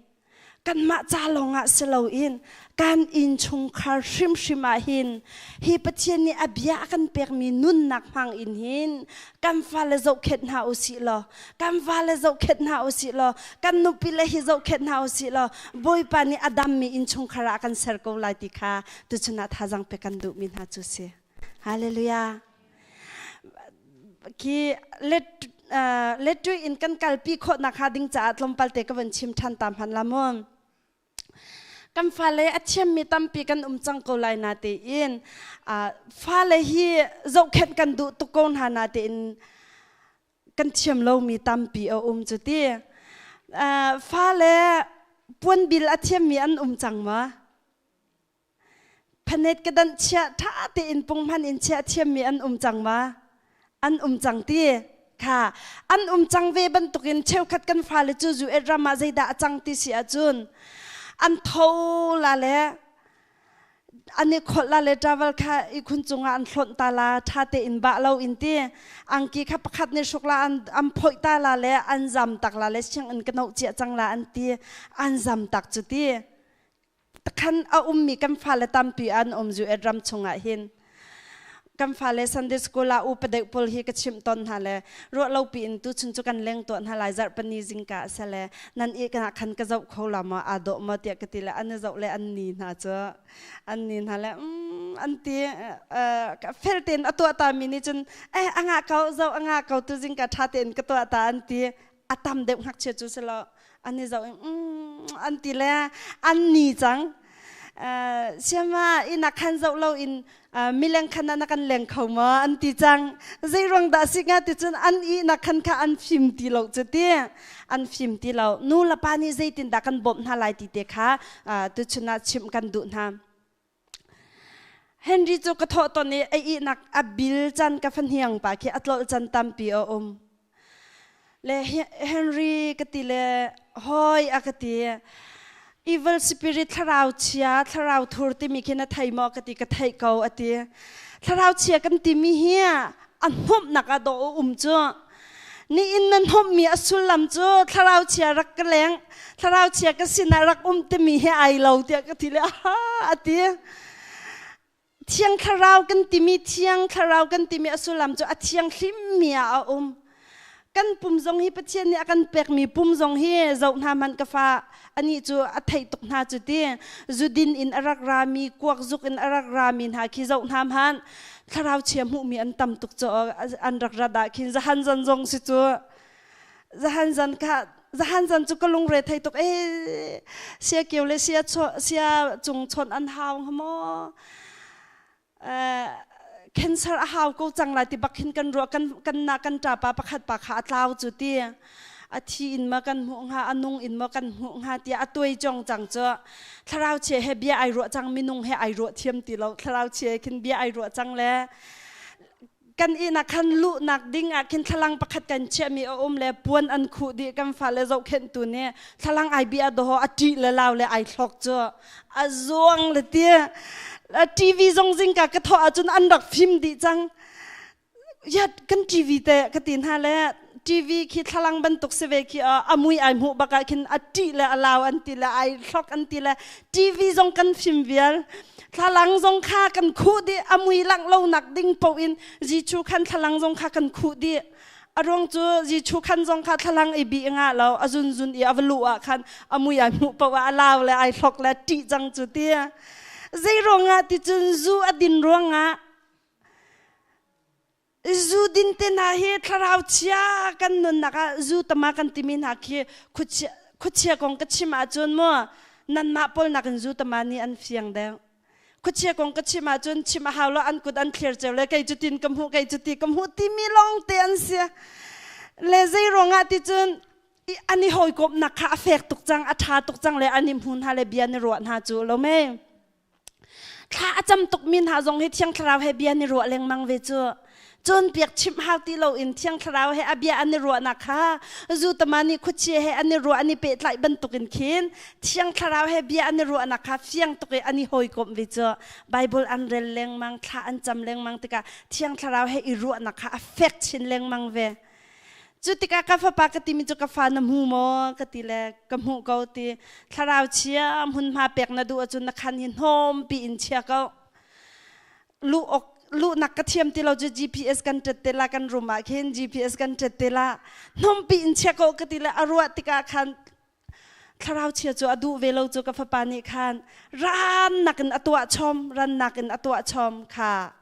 kanmah ca lawngah si loin kan innchungkhar hrimhrim ah hin hi Pathian nih a bia a kan pekmi nunnak hmang in hin kan fale zohkhenh hna u sih law kan fale zohkhenh hna u sih law kan nupi le hi zohkhenh hna u sih law Bawipa nih a dammi innchungkhar ah kan ser ko lai ti kha tuchun ah thazaang pek kan duhmi hna cu si. Hallelujah. Khi let let in kan kalpi khawh nakhnga ding caah tlawmpal te ka van chim ṭhan ta hman la mu. Kan fale a thiammi tampi kan um cang ko lai na tein fale hi zohkhenh kan duh tuk ko hna na tein kan thiam lomi tampi a um cu ti. Fale puanbil a thiammi an um cang ma? Phanet ka danh chiah ṭha tein punghman in chiah thiammi an um cang ma? An um cang ti kha an um cang ve bantukin cheukhat kan fale cu US ram ah zeidah a cang ti si ahcun an tho la le an i kholh la le travel kha ihkhun cungah an hlonh ta la ṭha tein bah lo in ti angki kha pakhat nih hruk la an an phoih ta la le an zam tak la le sianginn ka noh cia cang la an ti an zam tak cu ti Takhan a ummi kan fale tampi an um US ram chungah hin. Kan fale Sunday school ah upa deuh pawl hi ka chimh tawn hna le ruah lo piin tu chun cu kan leng tuah hna lai zarhpani zingka a si le nan i kana khan ka zoh kho la maw aa dawh maw tiah ka ti le an i zoh le an ni hna cu an ni hna le an ti fel tein a tuah ta mi nih cun eh a ngah ko zoh a ngah ko tu zingka ṭha tein ka tuah ta an ti a tam deuh ngakchia cu si lo an i zoh i an ti le an ni cang siama inn ah khan zoh lo in mileng khan ah na kan leng kho maw an ti cang zei ruang dah si hnga ti cun an ihnak khan kha an fim ti lo cu ti an fim ti lo nu le pa nih zeitin dah kan bawmh hna lai ti te kha tuchun ah chimh kan duh hna Henry cu ka thawh ton i a ihnak a bil can ka fahniang pa khi a tlolh can tampi a um. Le Henry ka ti le hoi a ka ti. Evil spirit thlarau chia, thlarau thur timi khi na thei maw ka ti ka theih ko a ti. Thlarau chia kan timi hi a hnawmhnak ah dawh a um cu. Nihin na hnawmhmi a sullam cu thlarau chia rak ka leng, thlarau chia ka sinah rak um timi hi ai lo tiah ka ti le aha a ti. Thiang Thlarau kan timi Thiang Thlarau kan timi a sullam cu a thianghlimmi ah a um. Kan pum zong hi Pathian nih a kan pekmi pum zong hi zoh hna hmanh ka fa anih cu a theih tuk hna cu ti. Zudin in a rak rami, kuak zuk in a rak rami hna khi zoh hna hmanh thlarau chia hmuhmi an tam tuk cu an rak rat ah khin zahan zan zong si cu zahan zan kha zahan zan cu ka lungre thei tuk e sia kio le sia sia cung chon an hau hnga maw cancer a hau ko cang lai ti bak hin kan ruah kan kan na kan ṭapa pakhat pa kha a tlau cu ti a thi in ma kan hmuh hnga a nung in ma kan hmuh hnga tiah a tuai chong cang cu thlarau chia he bia ai ruah cang minung he ai ruah thiam ti lo thlarau chia khin bia ai ruah cang le kan inn ah khan luhnak ding ah khin thlalang pakhat kan chiahmi a um le puan an khuh dih kan fale zohkhenhtu nih thlalang ai bia doho a ṭih le lau le ai thlok cu a zuang le ti TV zong zingka ka thawh ahcun an rak fim dih cang ya kan TV te ka ti hna le TV khi thlalang bantuk si ve khi a mui ai hmuh bak ah khin a ṭih le a lau an ti le ai thlok an ti le TV zong kan fim vial Thlalang zong kha kan khuh dih a mui langh lonak ding paoh in Jesuh khan thlalang zong kha kan khuh dih. A ruang cu Jesuh khan zong kha thlalang i bih nga lo a zunzun i a va luh ah khan a mui ai hmuh paoh ah a lau le ai hlok le ṭih cang cu ti. Zei ruangah ti cun zu a din ruangah zu din te hna hi thlarau chia kan nunnak ah zu tama kan timi hna khi khuachia khuachia kong ka chim ahcun mu nanmah pawl nakin zu tama nih an fiang deuh khuachia kong ka chim ahcun chim a hau lo an kut an thlir ceu le kei cu tin ka hmuh kei cu ti ka hmuh timi lawng te an si le zei ruangah ti cun an i hawikomhnak kha a fek tuk cang a ṭha tuk cang le an i hmu hna le bia ni ruah hna cu lo me Thla a cam tukmi hna zong hi Thiang Thlarau he bia an i ruah lengmang ve cu. Cawnpiak chimh hau ti loin Thiang Thlarau he a bia an i ruahnak kha Zutama nih khuachia he an i ruah an i pehtlaih bantukin khin Thiang Thlarau he bia an i ruahnak kha fiang tuk i an i hawikomh ve cu. Bible an rel lengmang, thla an cam lengmang tikah Thiang Thlarau he i ruahnak kha a fek chin lengmang ve. Cu tikah ka fapa ka timi cu ka fa na hmu maw ka ti le ka hmuh ko ti thlarau chia hmunhma pek na duh ahcun na khan hi hnawm pi in chia ko luh ok luhnak ka thiam ti lo cu GPS kan ṭet te la kan room ah khin GPS kan ṭet te la hnawm pi in chia ko ka ti le a ruah tikah khan thlarau chia cu a duh ve lo cu ka fapa nih khan rannak in a tuah chom rannak in a tuah chom kha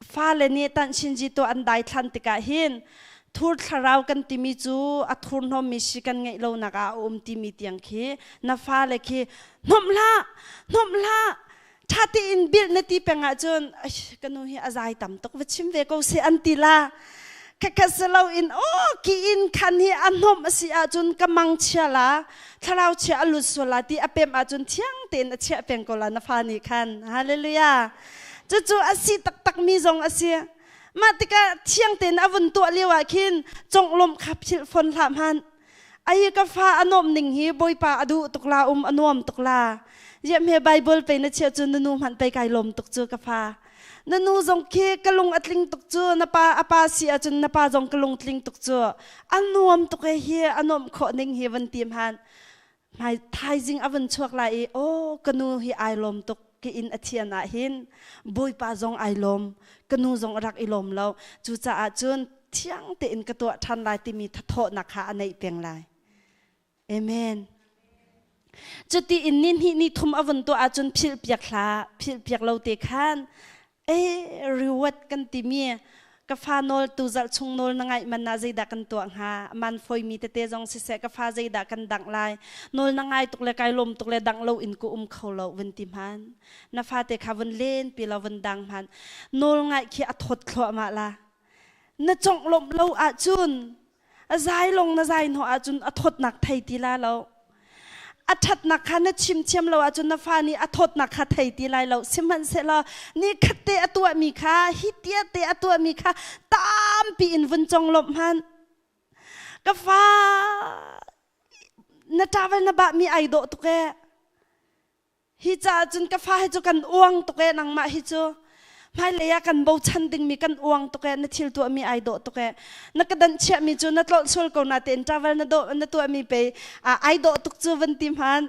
Fale nih tanhchinzi tuah an daithlan tikah hin thur thlarau kan timi cu a thurhnawmmi si kan ngeih lonak ah a um timi tiang khi na fale khi hnomh hlah hnomh hlah ṭha tein bilh na ti peng ahcun ka nu hi a zai tam tuk va chim ve ko seh an ti la khakhat si loin aw ki in khan hi a hnomh a si ahcun ka mang chia la thlarau chia a lut sual la ti a pem ahcun thiang tein a chiah peng ko la na fa nih khan hallelujah Cucu a si taktakmi zong a si. Mah tikah thiang tein a vun tuah lio ah khin conglawmh kha philh fawn hlah hmanh. Ai ka fa a nuamh ning hi Bawipa a duh tuk la um a nuam tuk la. Ziah hme Bible pe na chiah cu na nu hmanh pei kai lawm tuk cu ka fa. Na nu zong khi ka lung a tling tuk cu na pa a pa si ahcun na pa zong ka lung tling tuk cu. A nuam tuk e hi a nuamh khawh ning hi van ti hmanh. Hmai thaizing a vun chuak lai i aw ka nu hi ai lawm tuk ka inn a thian ah hin Bawipa zong ai lawm ka nu zong a rak i lawm lo cucaah cun thiang tein ka tuah ṭhan lai timi thathawhnak kha a neih peng lai amen cuti in ni hnih ni thum a vun tuah ahcun philh piak hlah philh piak lo te khan e reward kan timi ka fa nawl tu zarh chung nawl na ngaih man ah zeidah kan tuah hnga man foimi tete zong siseh ka fa zeidah kan dangh lai nawl na ngai tuk le kai lawm tuk le dangh lo in ku um kho lo vun ti hman na fate kha vun len pi lo vun dang hman nawl ngaih khi a thawt thluahmah la na congh lawmh lo ahcun a zai long na zai hnawh ahcun a thawtnak thei ti la lo a ṭhatnak kha na chim thiam lo ahcun na fa nih a thawtnak kha thei ti lai lo sihmanhsehlaw ni khat te a tuahmi kha hi tia te a tuahmi kha tampi in vun conglawmh hmanh ka fa na travel na bahmi ai dawh tuk ee Hi caah cun ka fa hi cu kan uang tuk ee nangmah hi cu hmailei ah kan bochan dingmi kan uang tuk ee na thil tuahmi ai dawh tuk ee na ka danh chiahmi cu na tlolh sual ko na tein travel na dawh na tuahmi pei ai dawh tuk cu van ti hman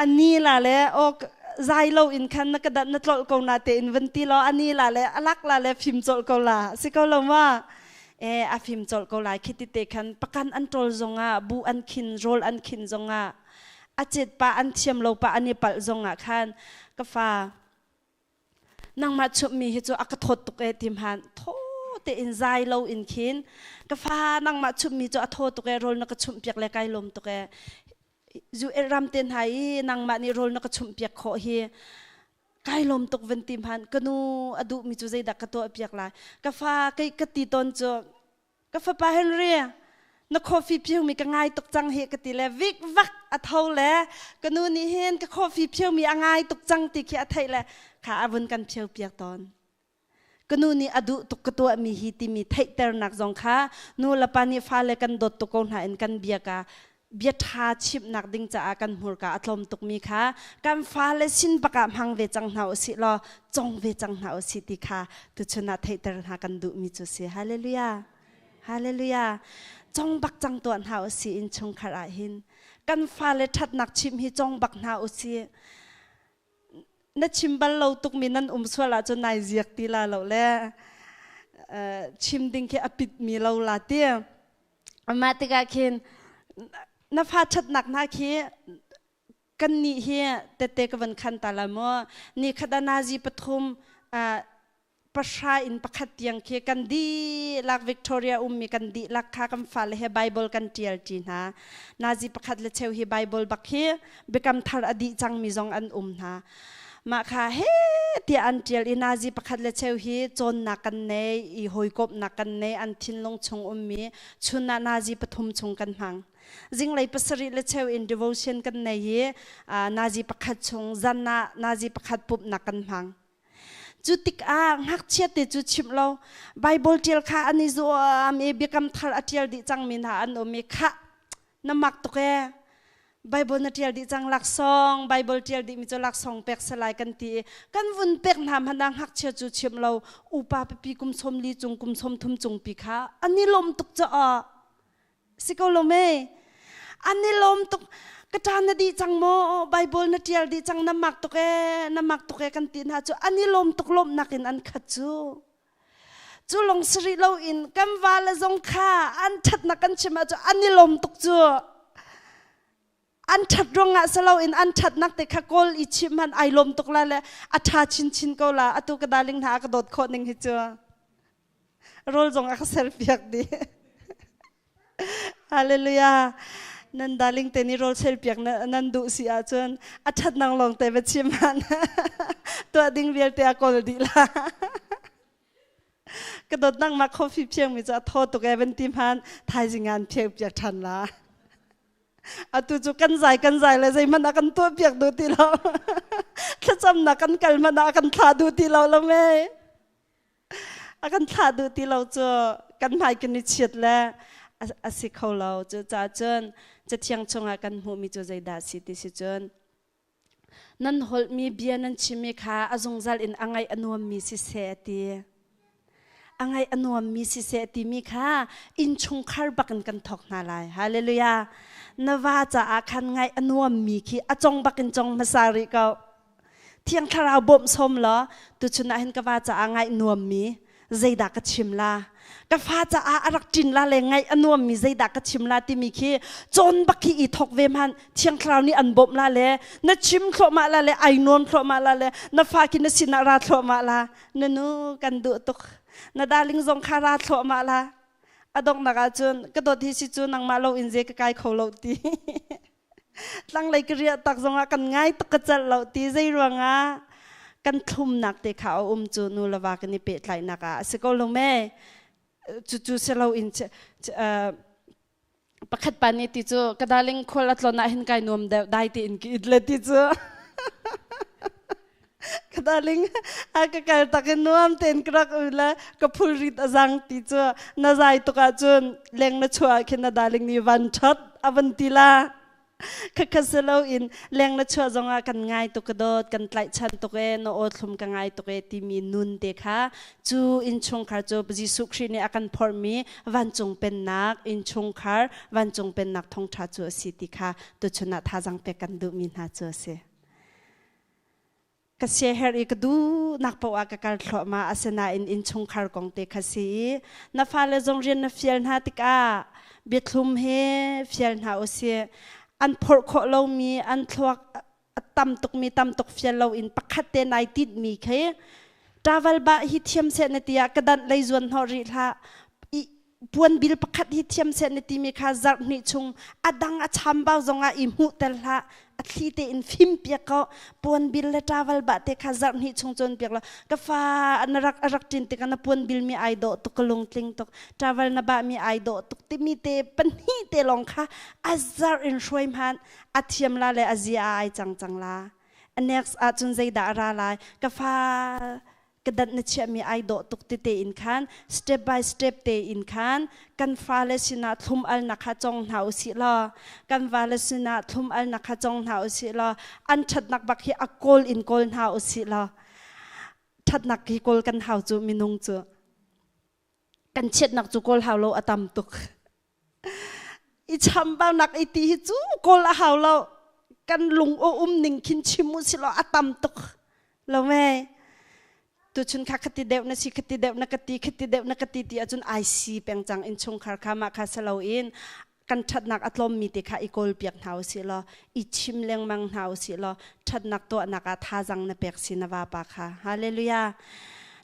ani la le aw Zai lo in khan na ka dat na tlolh ko na te in van ti law ani la le alak la le fim colh ko la si ko lo ma? E a fim colh ko lai. Khiti te khan pakan an ṭol zongah, bu an khin, rawl an khin zongah, a cet pa an thiam lo pa an i palh zongah khan, ka fa, nangmah chumhmi hi cu a ka thawt tuk e tim han thaw te in zai lo in khin, ka fa, nangmah chumhmi cu a thaw tuk e, rawl na ka chumh piak le kai lawm tuk e, zu ram te hna i nangmah nih rawl na ka chumh piak khawh hi kai lawm tuk van ti hman. Ka nu a duhmi cu zeidah ka tuah piak lai? Ka fa kei ka ti tawn cu, ka fapa Henry, na coffee phiumi ka ngai tuk cang hi ka ti le vik vak a tho le ka nu nih hin ka coffee phiumi a ngai tuk cang ti khi a theih le kha a vun kan phio piak tawn. Ka nu nih a duh tuk ka tuahmi hi timi theihternak zong kha nu le pa nih fale kan dawt tuk ko hna in kan bia ka bia ṭha chimhnak ding caah kan hmurka a tlawm tukmi kha kan fale sin bakah hmang ve cang hna usih law cong ve cang hna usih ti kha tuchun ah theihter hna kan duhmi cu si. Hallelujah, hallelujah. Cong bak cang tuah hna usih. In chungkhar ah hin kan fale ṭhatnak chimh hi cong bak hna usih. Na chim bal lo tukmi nan um sual ahcun nai ziak ti la lo le chim ding khi a pit mi lo la ti. Mah tikah khin na fa ṭhatnak hna khi kan nih hi tette ka van khan ta la maw? Ni khat ah nazi pathum pahra in pakhat tiang khi kan dihlak, Victoria ummi kan dihlak kha kan fale he Bible kan ṭial ṭi hna. Nazi pakhat le cheu hi Bible bak hi Biakam Thar a dih cangmi zong an um hna. Mah kha he tiah an ṭial i nazi pakhat le cheu hi cawnnak kan nei i hawikomhnak kan nei, an thinlung chung ummi chun ah nazi pathum chung kan hmang. Zinglei pasarih le cheu in devotion kan nei i nazi pakhat chung, zan ah nazi pakhat pumhnak kan hmang. Cu tikah ngakchia te cu chimh lo, Bible ṭial kha an i zuam i Biakam Thar a ṭial dih cangmi hna an um i, khah, na mak tuk ee, Bible na ṭial dih cang, laksawng, Bible ṭial dihmi cu laksawng pek salai kan ti i kan vun pek hna hmanh ah ngakchia cu chimh lo, upa pipi kum 40 cung, kum 30 cung pi kha an i lawm tuk caah si ko lo me? An i lawm tuk. Ka ṭa, na dih cang maw? Bible na ṭial dih cang, na mak tuk ee, na mak tuk ee kan ti hna cu an i lawm tuk, lawmhnak in an khat. Cu cu lawng si rih lo in kan va le zong kha an ṭhatnak kan chim ahcun an i lawm tuk. Cu an ṭhat ruangah si loin an ṭhatnak te kha kawl i chimh hmanh ai lawm tuk la le a ṭha chinchin ko la. Atu ka darling hna a ka dawt khawh ning hi cu rawl zong a ka ser piak dih. Hallelujah. Nan darling te nih rawl sel piak nan duh si ahcun a ṭhat nang lawng te va chim han, tuah ding vialte a kawl dih la. Ka dawt, nangmah coffee phiang mi cu a thaw tuk e van ti hman, thaizing ah an phiang piak ṭhan la. Atu cu kan zai, kan zai le zeihmanh a kan tuah piak duh ti lo, thlacamnak kan kal hmanh ah a kan thlah duh ti lo lo me, a kan thlah duh ti lo cu kan hmai kan i chiat le a si kho lo. Cu caah cun Cathiang chungah kan hmuhmi cu zeidah si ti si cun, nan holhmi bia nan chimmi kha a zungzal in a ngaih a nuammi siseh a ti. A ngaih a nuammi siseh timi kha innchungkhar bakin kan thawk hna lai. Hallelujah. Na va caah khan ngaih a nuammi khi a cong bakin cong hmasa rih ko. Thiang Thlarau bawmh sawm law, tuchun ah hin ka va caah ngaih nuammi zeidah ka chim la, ka fa caah a rak ṭin la le ngaih a nuammi zeidah ka chim la timi khi cawn bak khi i thawk ve hmanh. Thiang Thlarau nih an bawmh la le na chim thluahmah la le ai nuam thluahmah la le na fa khi na sinah ra thluahmah la. Na nu kan duh tuk, na darling zong kha ra thluahmah la. A donghnak ah cun, ka dawt, hi si cu nangmah lo in ze ka kai kho lo ti, tlanglei ka riah tak zongah kan ngai tuk, ka celh lo ti. Zei ruangah? Kan thlumnak te kha a um cu nu le va kan i pehtlaihnak ah a si ko lo me? Cu cu si lo in pakhat pa nih ti cu, ka darling, khual a tlon ah hin kai nuam deuh, dai tein ki it le ti cu. Ka darling a ka kal tak in nuam tein ka rak u le ka phulrit a zang ti cu. Na zai tuk ahcun leng na chuah khin na darling nih van ṭhat a van ti la. Khakha si lo in leng na chuah zongah kan ngai tuk, ka dawt, kan tlaihchan tuk e, na aw thlum ka ngai tuk e timi nun te kha cu innchungkhar cu Jesuh Khrih nih a kan phorhmi vancung pennak innchungkhar, vancung pennak thawngṭha cu a si ti kha tuchun ah thazaang pek kan duhmi hna cu a si. Ka siaherh i ka duhnak paoh ah ka kal thluahmah. Asinain innchungkhar kong te kha si i na fale zong rian na fial hna tikah biathlum he fial hna usih. An phorh khawh lomi, an thluak a tam tukmi tam tuk fial loin pakhat te nai tinhmi khi travel bah hi thiam seh na ti ah ka danh lei zuan hnawh rih hlah. Puan bil pakhat hi thiam seh na timi kha zarh hnih chung a dang a chambau zongah i hmuh tel hlah. A thli tein fim piak ko. Puan bil le travel bah te kha zarh hnih chung cawn piak lo. Ka fa na rak a rak ṭin tikah na puan bil mi ai dawh tuk, ka lungtling tuk, travel na bah mi ai dawh tuk timi te pahnih te lawng kha a zarh in hruai hmanh a thiam la le a zia ai cang cang la. A next ahcun zeidah a ra lai? Ka fa ka danh na chiahmi ai dawh tuk tete in khan step by step te in khan kan fale sinah thlum alnak kha cong hna usih law, kan vale sinah thlum alnak kha cong hna usih law, an ṭhatnak bak hi a kawl in kawl hna usih law. Ṭhatnak hi kawl kan hau cu. Minung cu kan chiatnak cu kawl hau lo, a tam tuk. I chambaunak i ti hi cu kawl a hau lo. Kan lung a um ning khin chim u si law a tam tuk lo me. Tuchun kha khati deuh na si, khati deuh na ka ti, khati deuh na ka ti ti ahcun ai si peng cang innchungkhar kha. Mah kha salo in kan ṭhatnak a tlawmmi te kha i kawl piak hna usih law, i chim lengmang hna usih law, ṭhatnak tuahnak ah thazang na pek si na vapa kha. Hallelujah.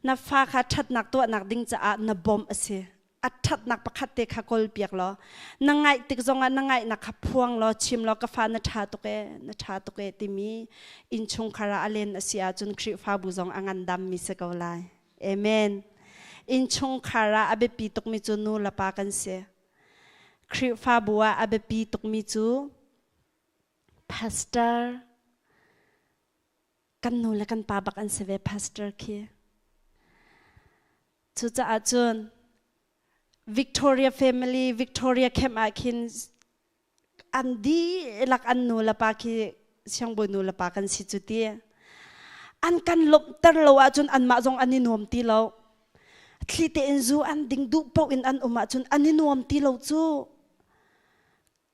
Na fa kha ṭhatnak tuahnak ding caah na bawmh a si. A ṭhatnak pakhat te kha kawl piak law, na ngaih tik zongah na ngaihnak kha phuang law, chim law, ka fa na ṭha tuk e, na ṭha tuk e timi innchungkhar ah a len a si ahcun Khrihfabu zong a ngandammi si ko lai. Amen. Innchungkhar ah a biapi tukmi cu nu le pa kan si. Khrihfabu ah a biapi tukmi cu pastor kan nu le kan pa bak an si ve pastor khi. Cucaah cun Victoria family, Victoria camp ah khin an dihlak an nu le pa khi siangbawi nu le pa kan si cu ti. An kan lawmhter lo ahcun anmah zong an i nuam ti lo. Thli tein zu an ding duh paoh in an um ahcun an i nuam ti lo cu.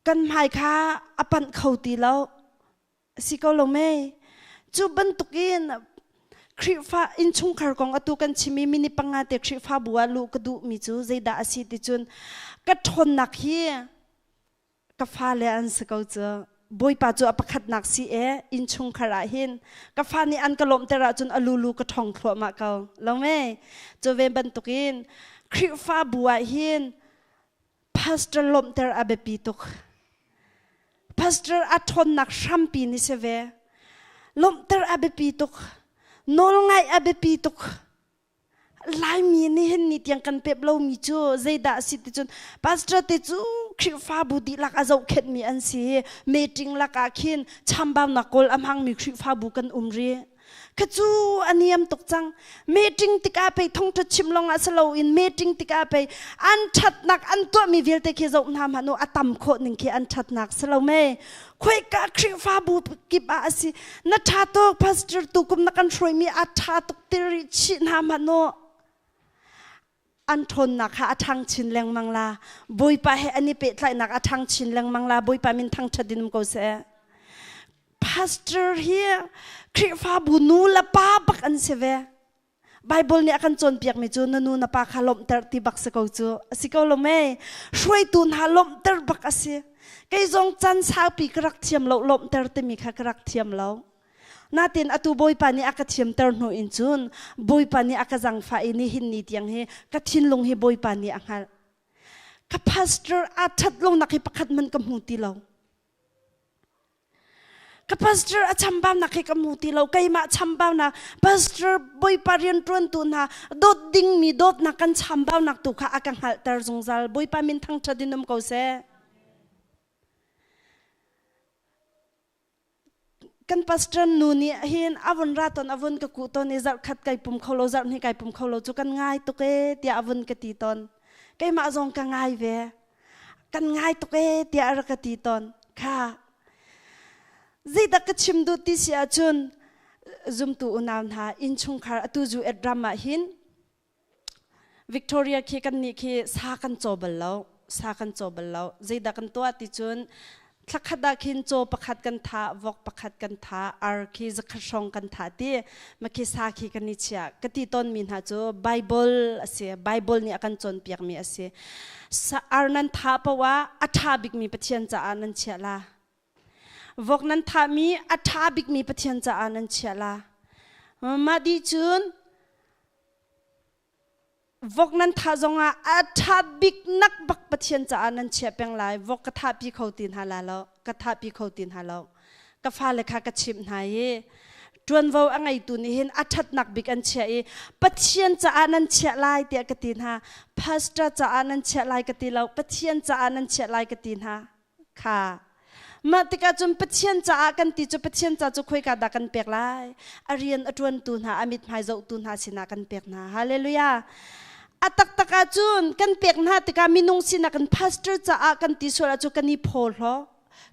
Kan hmai kha a panh kho ti lo. Si ko lo mei? Cu bantukin Khrihfa innchungkhar kong atu kan chim i minute panga te Khrihfabu ah luh ka duhmi cu zeidah a si ti cun ka ṭhawnnak hi ka fale an si ko cu. Bawipa cu a pakhatnak si e. Innchungkhar ah hin ka fa nih an ka lawmhter ahcun a lulu ka ṭhong thluahmah ko lo mei? Cu ve bantukin Khrihfabu ah hin pastor lawmhter a biapi tuk. Pastor a ṭhawnnak hrampi ni si ve. Lawmhter a biapi tuk. Nawlngaih a biapi tuk. Laimi nih hin ni tiang kan pep lomi cu zeidah a si ti cun pastor te cu Khrihfabu dihlak a zohkhenhmi an si. Meeting lakah khin chambaunak kawl a hmangmi Khrihfabu kan um rih. Kha cu a niam tuk cang. Meeting tikah pei thongṭha chim lawngah si loin meeting tikah pei an ṭhatnak an tuahmi vialte khi zoh hna hmanh u, a tam khawh ning khi an ṭhatnak si lo mei? Khoika Khrihfabu kip ah a si. Na ṭha tuk pastor, tukum na kan hruaimi a ṭha tuk ti rih chih hna hmanh u. An ṭhawnnak kha a ṭhang chin lengmang la. Bawipa he an i pehtlaihnak a ṭhang chin lengmang la. Bawipa min thangṭhat in um ko seh. Pastor hi Khrihfabu nu le pa bak an si ve. Bible nih a kan cawnpiakmi cu na nu na pa kha lawmhter ti bak si ko cu. A si ko lo mei? Hruaitu hna lawmhter bak a si. Kei zong caan saupi ka rak thiam lo, lawmhter timi kha ka rak thiam lo. Natin atu Bawipa nih a ka thiamter hnu in cun Bawipa nih a ka zangfah i nihin ni tiang hi ka thinlung hi Bawipa nih a hngalh. Ka pastor aa ṭhat lonak hi pakhat hmanh ka hmu ti lo. Ka pastor a chambaunak hi ka hmu ti lo. Keimah chambaunak, pastor Bawipa rianṭuantu hna dawt dingmi dawtnak kan chambaunak tu kha a ka hngalhter zungzal. Bawipa min thangṭhat in um ko seh. Kan pastor nu nih hin a vun ra ton, a vun ka kuh ton i zarh khat kai pum kho lo, zarh hnih kai pum kho lo cu kan ngai tuk e tiah a vun ka ti ton. Keimah zong ka ngai ve, kan ngai tuk e tiah a rak ka ti ton kha. Zeidah ka chim duh ti si ahcun, zumtu unau hna, innchungkhar atu zu et ram ah hin Victoria khi kan nih khi sa kan caw bal lo, sa kan caw bal lo. Zeidah kan tuah ti cun. Thlakhat ah khin caw pakhat kan thah, vok pakhat kan thah, ar khi zakhat hrawng kan thah ti makhi sa khi kan i chiah. Ka ti tawnmi hna cu Bible a si. Bible nih a kan cawnpiakmi a si. Sa ar nan thah paoh ah a ṭha bikmi Pathian caah nan chiah la. Vok nan thahmi a ṭha bikmi Pathian caah nan chiah la. Mah dih cun Vok nan thah zongah a ṭha bik nak bak Pathian caah nan chiah peng lai. Vok ka thahpi kho ti hna la lo. Ka thahpi kho ti hna lo. Ka fale kha ka chimh hna i ṭuanvo a ngeitu nih hin a ṭhatnak bik an chiah i Pathian caah nan chiah lai tiah ka ti hna. Pastor caah nan chiah lai ka ti lo. Pathian caah nan chiah lai ka ti hna. Kha. Mah tikah cun Pathian caah kan ti cu Pathian ca cu khoika dah kan pek lai? A rian a ṭuantu hna, a mithmai zohtu hna sinah kan pek hna. Hallelujah. A taktak ahcun kan pek hna tikah minung sinah kan pastor caah kan ti sual ahcun kan i phaw hlaw.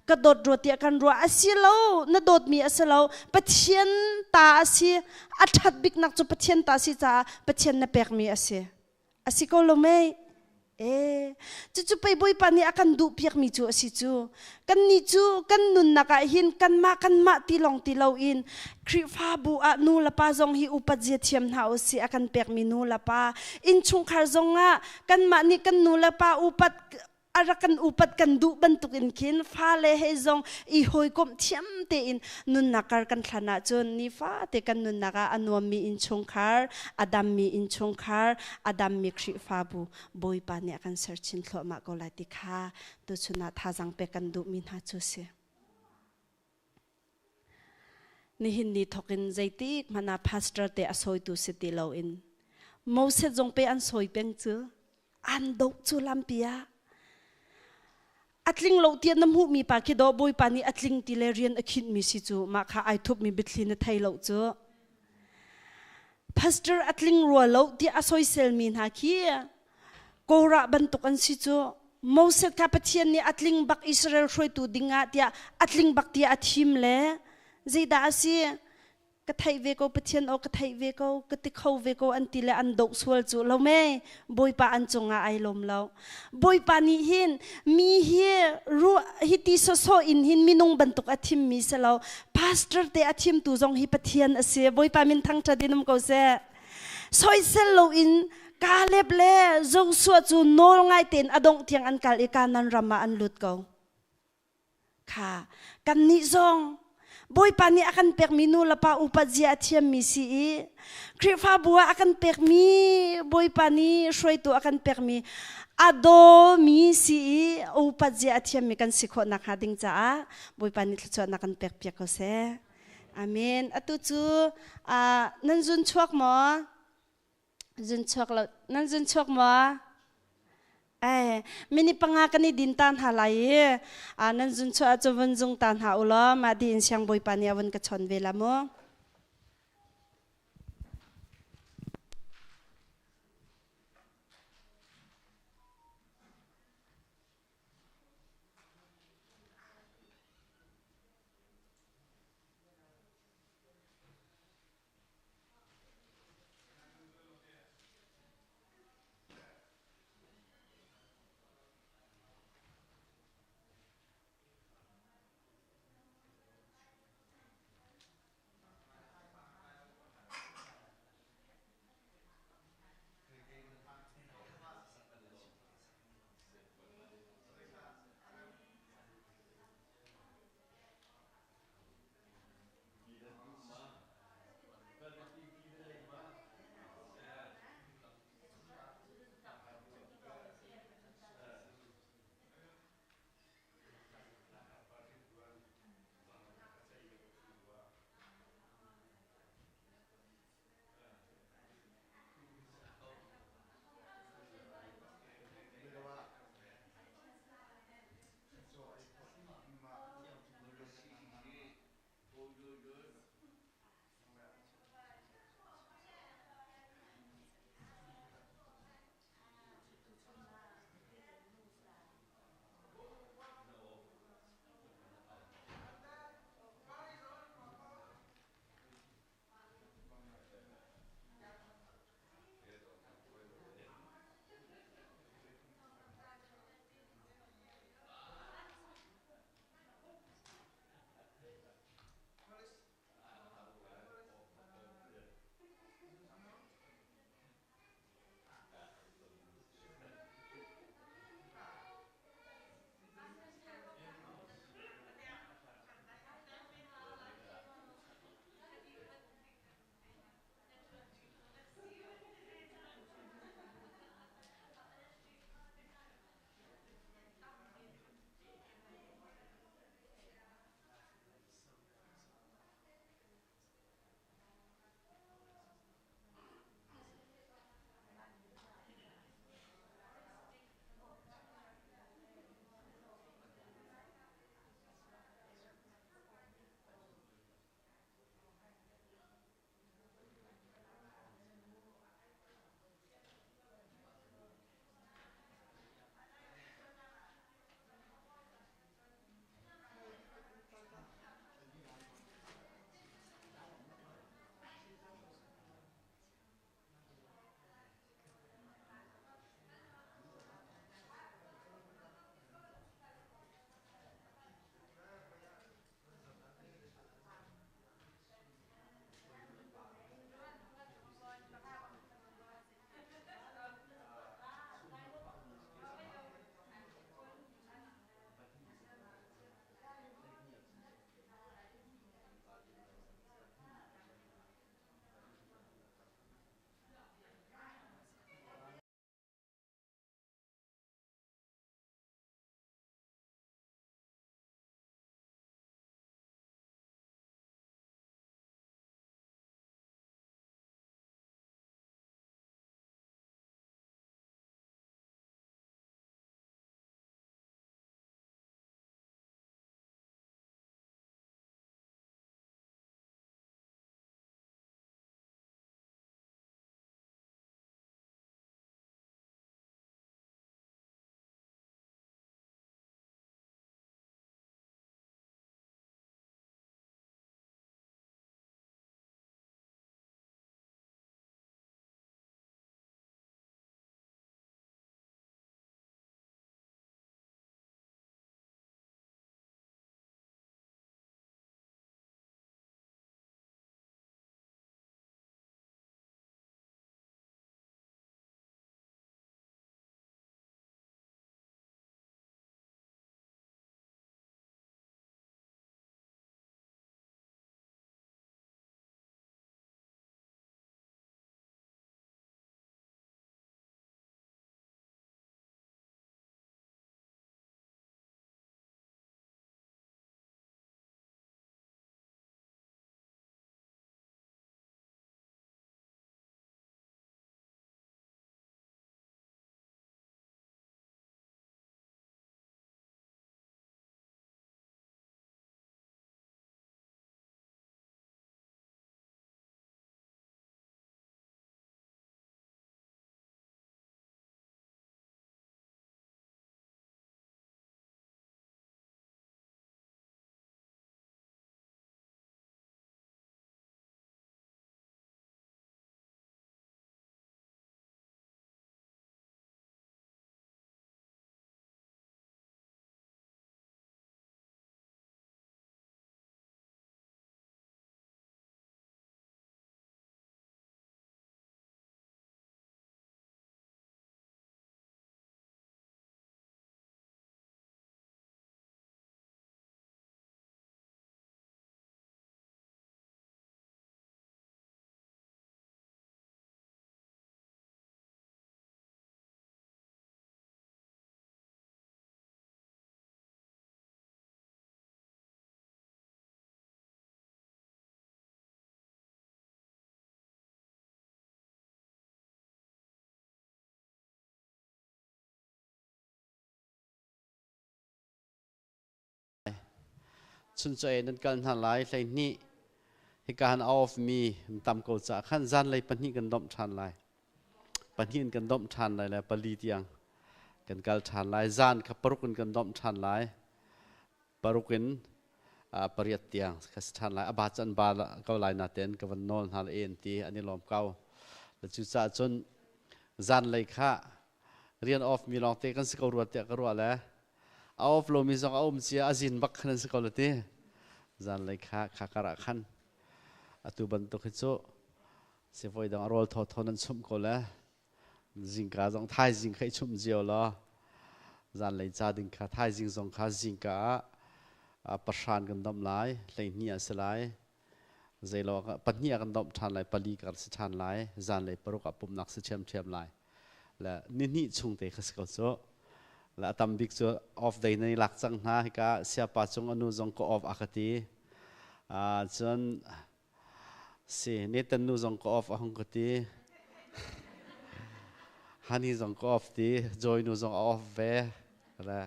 Ka dawt rua tiah kan ruah. A si lo, na dawtmi a si lo. Pathian ta a si. A ṭhat biknak cu Pathian ta a si caah Pathian na pekmi a si. A si ko lo mei? E, cucu pei Bawipa nih a kan duhpiakmi cu a si cu. Kannih cu kan nunnak ah hin kanmah kanmah ti lawng ti loin Khrihfabu ah nu le pa zong hi upat zia thiam hna u sih a kan pekmi nu le pa. Innchungkhar zongah kanmah nih kan nu le pa upat a rak kan upat kan duh bantukin khin fale he zong i hawikomh thiam tein nunnak kar kan thlan ahcun nifate kan nunnak ah a nuammi innchungkhar a dammi innchungkhar a dammi Khrihfabu Bawipa nih a kan ser chin thluahmah ko lai ti kha tuchun ah thazaang pek kan duhmi hna cu si. Nihin ni thokin zeitik hmanh ah pastor te a sawitu si ti loin Moses zong pe an sawi peng cu an doh cu lampi ah a tling lo tiah na hmuhmi pa khi daw bawipa nih a tling ti le rian a khinhmi si cu mah kha ai thupmi biathli na thei lo cu pastor a tling rua lo tiah a soiselmi hna khi Korah bantuk an si cu Moses kha Pathian nih a tling bak Israel hruaitu dingah tiah a tling bak tiah a thim le zeidah a si ka theih ve ko Pathian aw ka theih ve ko ka ti kho ve ko an ti le an doh sual cu lo me Bawipa an cungah ai lawm lo Bawipa nih hin mi hi ru hi ti sawsawh in hin minung bantuk a thim mi si lo pastor te a thimtu zong hi Pathian a si Bawipa min thangṭhat in um ko seh soisel lo in Caleb le Joshua cu nawl ngai tein a dongh tiang an kal i Kanaan ram ah an lut ko Kha kannih zong Bawipa nih a kan pekmi nu le pa upat zia a thiammi si i Khrihfabu ah a kan pekmi Bawipa nih hruaitu a kan pekmi a dawmi si i upat zia a thiammi kan si khawh nakhnga ding caah Bawipa nih thluachuahnak kan pek piak ko seh. Amen. Atu cu nan zun chuak maw? Zun chuak lo. Nan zun chuak maw? Ai, mini panga kan i din ta hna lai i nan zun chuah cu vun zung ta hna u law mah di in siang bawipa nih a vun ka chawn ve la mu. Chuncaw ei nan kal hna lai 12 hika han off mi tam ko ca khan zanlei pahnih kan domh ṭhan lai. Pahnih in kan domh ṭhan lai le pali tiang kan kal ṭhan lai. Zan kha paruk in kan domh ṭhan lai. Paruk in pariat tiang ka si ṭhan lai. A ba can ba ko lai natein ka van nawl hna le en ti an i lawm ko. Le cucaah cun zanlei kha rian off mi lawngte kan si ko rua tiah ka ruah le a off lomi zong a um cia a zin bak khan an si ko le ti. Zanlei kha kha kar ah khan atu bantuk hi cu sivawi dang a rawl thawthaw nan chumh ko le zingka zong thaizing kha i chumh cio law zanlei ca ding kha thaizing zong kha zingka ah pahran kan domh lai 12 ah si lai zeilo pahnih ah kan domh ṭhan lai pali kar si ṭhan lai zanlei paruk ah pumhnak si ṭhiamṭhiam lai le nihnih chung te kha si ko cu le a tam bik cu off day nan i lak cang hna hika siapa cung anu zong ka off a ka ti cun Si, Nathan nu zong ka off a hung ka ti. Hani zong ka off ti. Joy nu zong a off ve. Le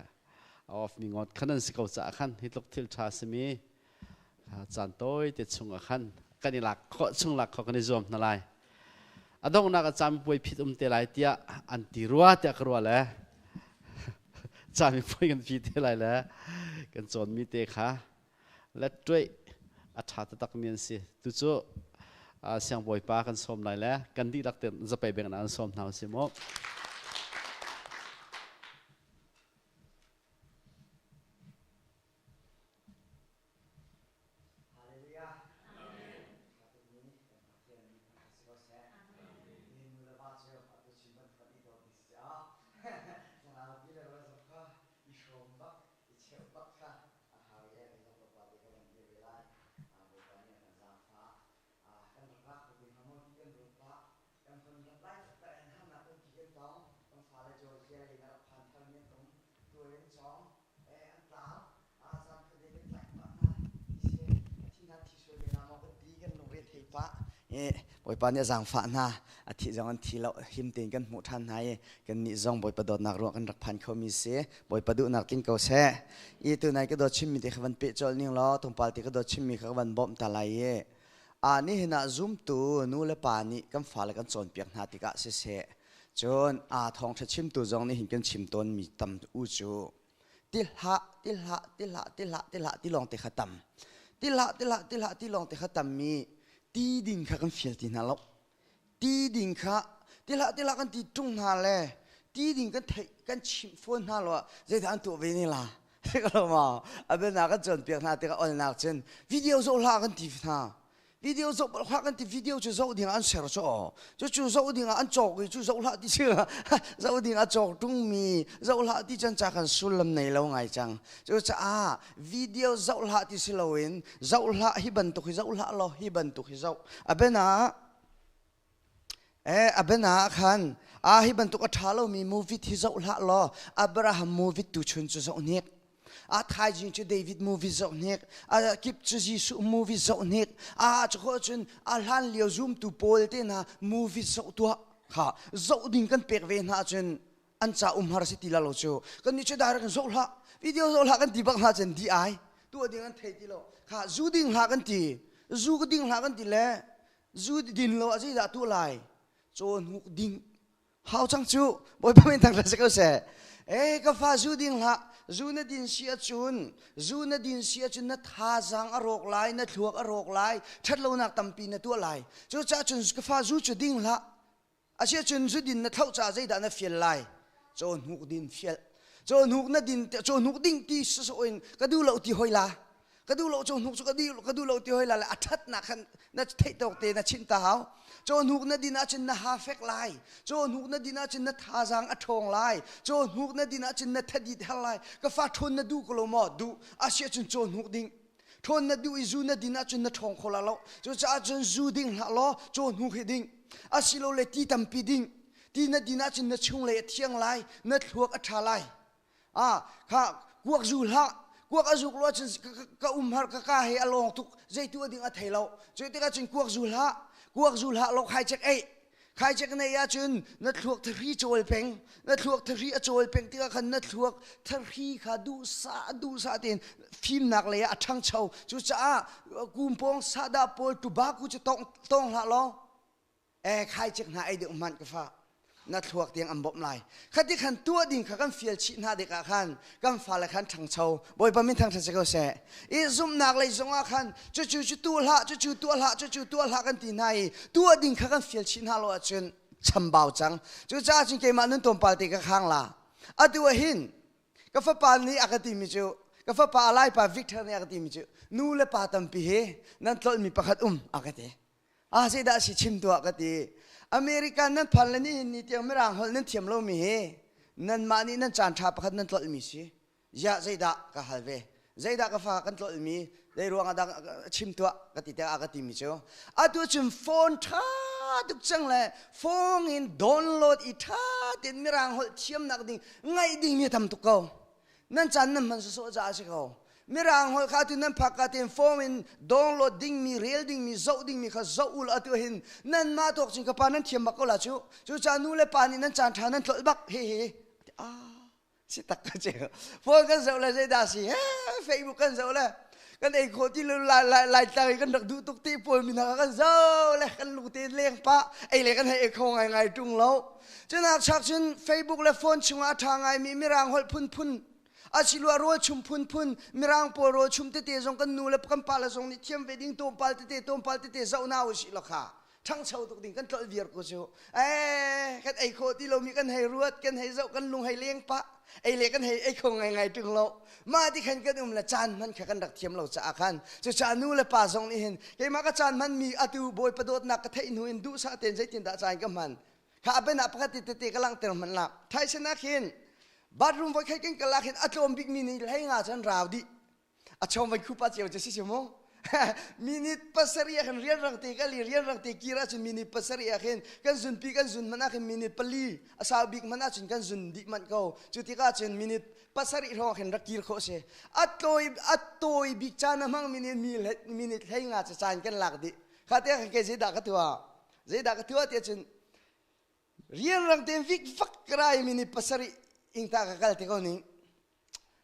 a off mi ngot khan an si ko caah khan hi tluk thil ṭha simi caan tawi te chung ah khan kan i lak khawh chung lak khawh kan i zuam hna lai. A donghnak ah camipuai phit um te lai tiah an ti rua tiah ka ruah le camipuai kan phi te lai le kan cawnmi te kha Lettuaih a ṭha taktakmi an si. Tucu siangbawipa kan sawm lai le kan dihlak tein zapei beng an sawm hna usih mu. Hallelujah. Amen. Pathian nih thangṭhat si ko seh. Nihin nu le va cu atu chin bantuk an i dawt ni si ah thlarau ti le rawl zong kha i hrawm bak i cheuh bak kha a hau i kan zong tlawmpal te kan van dir ve lai. Bawipa nih a kan zaangfah. Kan rak rak tuk ding hnga maw ti kan ruat pah. Kan von rat lai taktak in harnak tampi kan tong. Kan fale Georgia lei in a rak phan tharmi an um. Tuai an cawng. An tlau. Zan khuadei kan tlaih pah hna. Ti si. Thi hna thi sual men ah maw kan ti kan lungre thei pah. Bawipa nih a zaangfah hna. A thih zong an thi lo. Him tein kan hmuh ṭhan hna i kannih zong Bawipa dawtnak ruah kan rak phan khomi si. Bawipa duhnak tling ko seh. I tunai ka dawt chimmi te kha van peh colh ning law tlawmpal te ka dawt chimmi kha ka van bawmh ta lai i a nihin ah zumtu nu le pa nih kan fale kan cawnpiak hna tikah siseh cun aa thawngṭha chimtu zong nih hin kan chim tawnmi tam u cu ti hlah ti hlah ti hlah ti hlah ti hlah ti lawng te kha tam ti hlah ti hlah ti hlah ti lawng te kha tam mi ti ding kha kan fial ti hna lo ti ding kha ti hlah ti hlah kan ti ṭung hna le ti ding kan theih kan chimh fawn hna lo ah zeidah an tuah ve ne la lo ma abena kan cawnpiak hna tikah olnak cun video zoh hlah kan ti hna video zoh hlah kan ti video cu zoh ding an ser cu cu cu zoh ding an cawk i cu zoh hlah ti si zoh ding a cawk ṭungmi zoh hlah ti cun ca kan sullam nei lo ngai cang cu caah video zoh hlah ti si loin zoh hlah hi bantuk hi zoh hlah law hi bantuk hi zoh abena eh abena khan a hi bantuk a ṭha lomi movie hi zoh hlah law Abraham movie tu chun cu zoh hnik a thaizing cu David movie zoh hnik a kip cu Jesuh movie zoh hnik a cu khawh cun a hlan lio zumtu pawl te hna movie zoh tuah kha zoh ding kan pek ve hna cun an ca umhar si ti la lo cu kan nih cu direct zoh hlah video zoh hlah kan ti bak hna cun di ai tuah ding an thei ti lo kha zu ding hlah kan ti zu ka ding hlah kan ti le zu din lo a zeidah tuah lai caw hnuk ding hau cang cu bawipa min thang si ko seh e ka fa zu ding hlah zu na din si ahcun zu na din si ahcun na thazaang a rawk lai na thluak a rawk lai ṭhatlonak tampi na tuah lai cucaah cun ka fa zu cu ding hlah Asiahcun zudin na thlauh caah zeidah na fial lai? Cawhnuk din fial. Cawhnuk na din cawhnuk ding ti sawsawh in ka duh lo ti hoi la. Ka duh lo cawhnuk cu ka duh ka duh lo ti hoi la le a ṭhatnak khan na theih tawk te na chimh ta hau. Cawhnuk na din ahcun na ha fek lai. Cawhnuk na din ahcun na thazaang a ṭhawng lai. Cawhnuk na din ahcun na thadit her lai. Ka fa ṭhawn na duh ko lo maw? Duh. Asiahcun cawhnuk ding. Ṭhawn na duh i zu na din ahcun na ṭhawng kho la lo. Cucaah cun zu ding hlah law cawhnuk hi ding. Asilole ti tampi ding. Ti na din ahcun na chunglei a thiang lai, na thluak a ṭha lai. Ah, kha kuak zu hlah. Kuak a zuk lo ahcun ka um har ka ka he a lawng tuk. Zeitu a ding a thei lo. Cu tikah cun kuak zu hlah. Kuak zu hlah law khai cek ei. Khaicek na ei ahcun na thluak thahri cawl peng, na thluak thahri a cawl peng tikah khan na thluak thahri kha duhsah duhsah tein fimnak lei ah a ṭhangcho. Cucaah kumpawng sahdah pawl tubaku cu tong tong hlah law e khaicek hna ei deuh hmanh ka fa na thluak tiang an bawmh lai. Khati khan tuah ding kha kan fial chih hna dikah khan kan fale khan ṭhangcho. Bawipa min thangṭhat si ko seh. I zumhnak lei zongah khan cucu cu tuah hlah, cucu tuah hlah, cucu tuah hlah kan ti hna i tuah ding kha kan fial chih hna lo ahcun chambau cang. Cucaah cun keimah nun tlawmpal te ka khang la. Atu ah hin ka fapa nih a ka timi cu ka fapa a laipa Victor nih a ka timi cu nu le pa tampi hi nan tlolhmi pakhat um a ka ti. Ah zeidah si chim tuah ka ti. America nan phan le nihin ni tiang mirang holh nan thiam lomi hi nanmah nih nan caan ṭha pakhat nan tlolhmi si. Ziah zeidah ka hal ve. Zeidah ka fa kan tlolhmi zei ruang ah dah chim tuah ka ti tiah a ka timi cu atu cun phone ṭha tuk cang le phone in download i ṭha tein mirang holh thiamnak ding ngaih ding mi tam tuk ko. Nan caan nan hman sawsawh caah a si ko. Mirang holh kha atu nan phak ka tein phone in download dingmi, rel dingmi, zoh dingmi kha zoh u law atu hin nanmah tawk cun ka pa nan thiam bak ko la cu. Cucaah nu le pa nih nan caan ṭha nan tlolh bak. He he. Ah, si tak ka ce. Phone kan zoh le zeidah si? He, Facebook kan zoh le kan ei khawh ti lo lai lai lai tlang i kan rak duh tuk ti pawl mi hna kan zoh le kan lung te leng pah ei le kan hei ei kho ngai ngai ṭung lo. Cunak chak cun Facebook le phone chungah a ṭha ngaimi mirang holh phunphun asiloah rawlchum phunphun mirang pawl rawlchum tete zong kan nu le kan pa le zong nih thiam ve ding tlawmpal tete tlawmpal tete zoh na usih law kha ṭhangcho tuk ding kan tlolh viar ko cu ee kan ei khawh ti lomi kan hei ruat kan hei zoh kan lung hei leng pah ei le kan hei ei kho ngai ngai ṭung lo mah ti khan kan um le caan hman kha kan rak thiam lo caah khan cucaah nu le pa zong nih hin keimah ka caan hman mi atu bawipa dawtnak ka theih hnu in duhsah tein zeitin dah caan ka hman kha a ben ah pakhat tete ka langhter hmanh la thaisen ah khin bathroom voi khat kan kal ah khin a tlawm bik mi nih hlei nga cun rau dih a chom vai khupa cio cu si si mu minute pasarih ah khin rian rang te kal i rian rang te kir ahcun minute pasarih ah khin kan zunpi kan zun hmanh ah khin minute pali a sau bik hmanh ahcun kan zun dih manh ko cu tikah cun minute pasarih hrawng khin rak kir khawh si a tawi a tawi bik caan a hmang minute minute hlei nga cu caan kan lak dih kha te khan kei zeidah ka tuah Zeidah ka tuah tiah cun rianrang tein vikvak ka rai minute pasarih ingta ka kal te ko ning.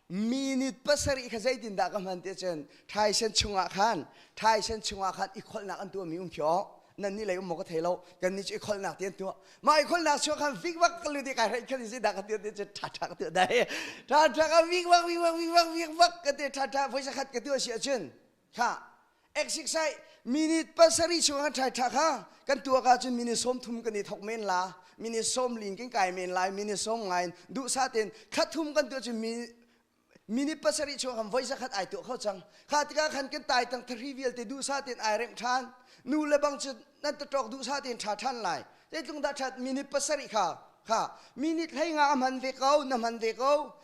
Minute pasarih kha zeitindah ka hman tiah cun thaisen chungah khan thaisen chungah khan i kholhnak an tuahmi um khi nan nih lei um maw ka thei lo kan nih cu i kholhnak ti an tuah mah i kholhnak chuah khan vikvak ka lut i kai hreih khan zeidah ka tuah tiah cun ṭha ṭha ka tuah dai ṭha ṭha ka vikvak vikvak vikvak vikvak ka ti ṭha ṭha voi zakhat ka tuah si ahcun kha exercise minute pasarih chung ah ṭhai ṭha kha kan tuak ahcun minute sawm thum kan i thok men la minute sawm lin kan kai men lai minute sawm ngai duhsah tein thla thum kan tuah cun minute pasarih chung kan voi zakhat ai tuah kho cang kha tikah khan kan tai tang thari vialte duhsah tein ai remh ṭhan nu le bang cu nan taṭawk duhsah tein ṭha ṭhan lai zeitlung dah ṭhat minute pasarih kha kha minute hlei nga a hman ve ko na hman ve ko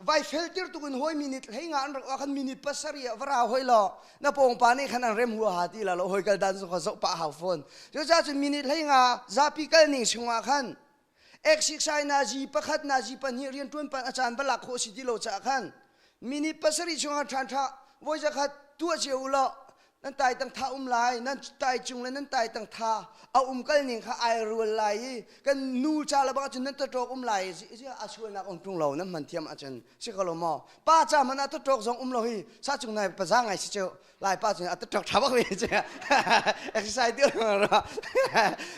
vai fel tir tuk in hoi minute hlei nga an rak khan minute pasarih ah va hoi lo na pawng pa nih khan an rem hua ha ti la lo hoi kal dan zu kha zoh pa hau phone cu ca cun minute hlei nga zapi kal ning chungah khan exercise na ji pakhat na ji pahnih rian tuan pan a caan balak khawh si ti lo ca khan minute pasarih chungah ṭhan ṭha voi zakhat tuah cio u law nan tai tang tha um lai nan tai cung le nan tai tang tha a um kal ning kha ai rual lai i kan nu cha le bang cun nan taṭawk um lai i a sualnak um ṭung lo nan hman thiam ahcun si ko lo maw pa ca man ah taṭawk zong um lo hi sa cung nai paza ngai si cu lai pa cun a taṭawk ṭha bak ve ci exercise ti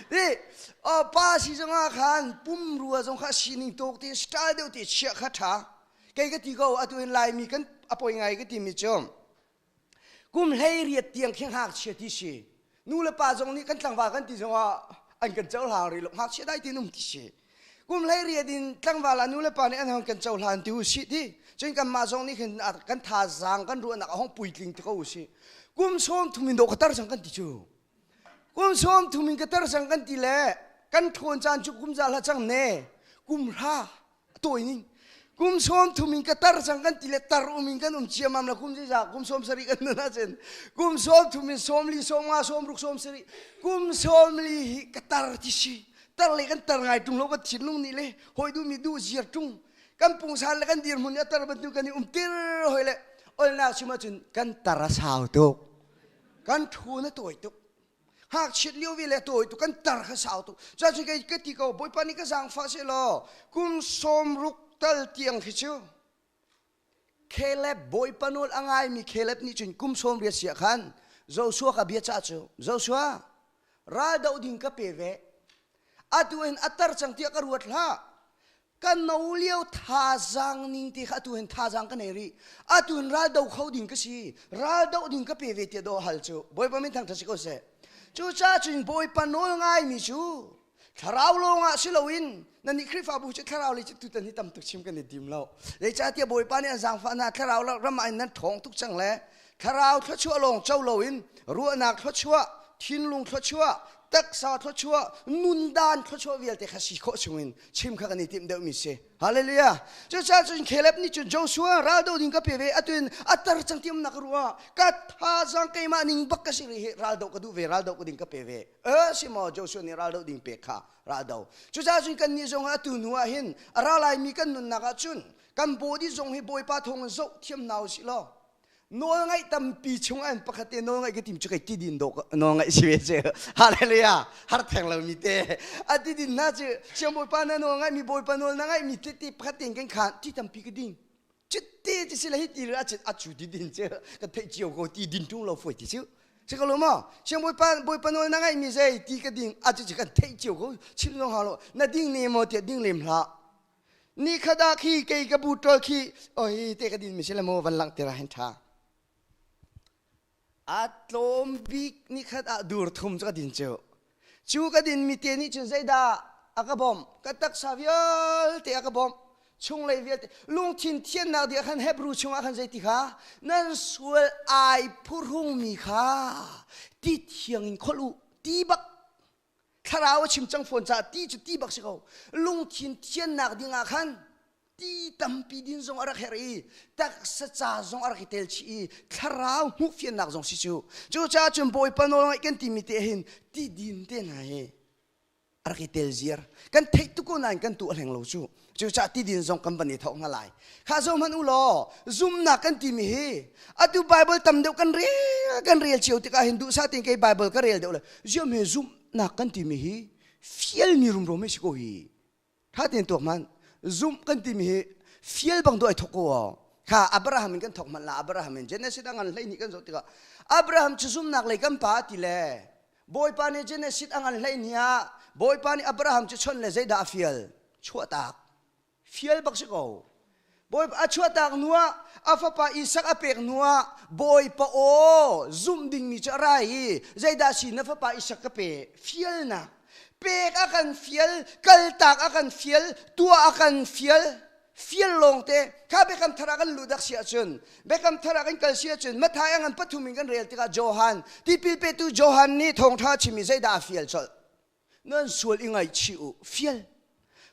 ti pa si zong ah khan pum rua zong kha sining tok ti style deuh ti chia kha ṭha kei ka ti ko atu in laimi kan a poi ngai ka timi cu kum hlei riat tiang khi ngakchia ti si nu le pa zong nih kan tlangval kan ti zongah an kan cohlang rih lo ngakchia dai tin um ti si kum hlei riat in tlangval ah nu le pa nih an hong kan cohlan ti u si ti cun kanmah zong nih khin kan thazaang kan ruahnak a hong puitling ti ko u si kum sawm thum in dawh ka tar cang kan ti cu kum sawm thum in ka tar cang kan ti le kan ṭhawn caan cu kum za hla cang ne kum hra tawi ning kum sawm thum in ka tar cang kan ti le tar um in kan um ciamam la kum zeizah kum sawm sarih kan nun ahcun kum sawm thum in sawm li sawm nga sawm ruk sawm sarih kum sawm li hi ka tar ti si tar le kan tar ngai ṭung lo kan thinlung nih le hawi duhmi duh ziar ṭung kan pungsan le kan dirhmun nih a tar bantuk kan i um tir hoi le olnak chim ahcun kan tar a sau tuk kan thu na tawi tuk. Hngakchiat lio ve le tawi tu kan tar kha sau tu. Cun kei ka ti ko Bawipa nih ka zaangfah seh law kum 60 tal tiang khi cu Caleb Bawipa nawl a ngaimi Caleb nih cun kum 80 si ah khan Joshua kha bia cah cu Joshua ral doh ding ka pe ve atu hin a tar cang tiah ka ruat hlah kan no lio thazaang ning te kha atu hin thazaang ka nei rih atu hin ral do kho ding ka si ral doh ding ka pe ve tiah do hal cu Bawipa min thangṭhat si ko seh cucaah cun Bawipa nawl ngaimi cu Thlarau lawngah si loin nannih Khrihfabu cu thlarau lei cu tutan hi tam tuk chim kan i tim lo. Zeicahtiah Bawipa nih an zaangfah hna thlarau ram ah in nan ṭhawng tuk cang le thlarau thluachuah lawng co loin ruahnak thluachuah, thinlung thluachuah, taksa thluachuah, nundan thluachuah vialte kha si khawh chungin chim kha kan i timh deuhmi si. Hallelujah. Cucaah cun Caleb nih cun Joshua raldo ding ka pe ve atuin a tar cang ti umnak ruah ka thazaang keimah ning bak ka si rih hi raldo ka duh ve raldo ka ding ka pe ve. E si maw Joshua nih raldo ding pek kha raldo. Cucaah cun kan nih zong atu hnu ah hin a ra laimi kan nunnak ah cun kan body zong hi Bawipa thawng in zoh thiam hna usih law nawl ngaih tampi chung an pakhat te nawl ngaih ka tim cu kai ti din do nawl ngaih si ve cu hallelujah har theng lo mi te a ti din na cu siang bawipa na nawl ngaih mi bawipa nawl na ngaih mi te te pakhat ten kan khan ti tampi ka ding chitte ti si le hi ti a a chu ti din cu ka theih cio ko ti din tung lo foi ti cu si ko lo maw siang bawipa bawipa nawl na ngaih mi zei ti ka ding a cu kan theih cio ko chim zong hau lo na ding ne maw tiah ding lem hlah Ni khat ah khi kei ka butol khi oi te ka din mi si le maw van langhter ah hin ṭha. A tlawm bik ni khat ah dur thum cu ka din cu. Cu ka din mi te nih cun zeidah a ka bawmh? Ka taksa vialte a ka bawmh. Chunglei vialte lungthin thiannak ding ah khan Hebrew chungah khan zeiti kha nan sual ai phuhrung mi kha ti thiang in kholh u ti bak Thlarau a chim cang fawn caah ti cu ti bak si ko. Lungthin thiannak ding ah khan ti tampi din zong a rak herh i taksa ca zong a rak i tel chih i thlarau hmuhfiannak zong si cu. Cucaah cun Bawipa nawl ngaih kan timi te hin ti din te hna hi a rak i tel ziar. Kan theih tuk ko nain kan tuah hleng lo cu. Cucaah ti din zong kan van i thawk hna lai. Kha zo hmanh u law zumnak kan timi hi atu Bible tam deuh kan rel kan rel cio tikah hin duhsah tein kei Bible ka rel deuh le ziam he zumhnak kan timi hi fialmi rumro mei si ko hi. Tha tein tuak hmanh. Zumh kan timi hi fial bang dawh ai thok ko aw. Kha Abraham in kan thok hmanh la Abraham in Genesis a ngan 12 kan zoh tikah Abraham cu zumnak lei kan pa ti le Bawipa nih Genesis a ngan 12 ah Bawipa nih Abraham cu chon le zeidah a fial? Chuahtak. Fial bak si ko. Bawipa a chuahtak hnuah a fapa Isak a pek hnuah Bawipa aw zumh dingmi cu a ra i zeidah si na fapa Isak ka pe fialnak pek a kan fial kaltak a kan fial tuah a kan fial fial lawng te kha biakam thar ah kan luh dak si ahcun biakam thar ah kan kal si ahcun Matthai a ngan pathum in kan rel tikah Johan tipil petu Johan nih thawngṭha chim i zeidah a fial colh Nan sual i ngaihchih u. Fial.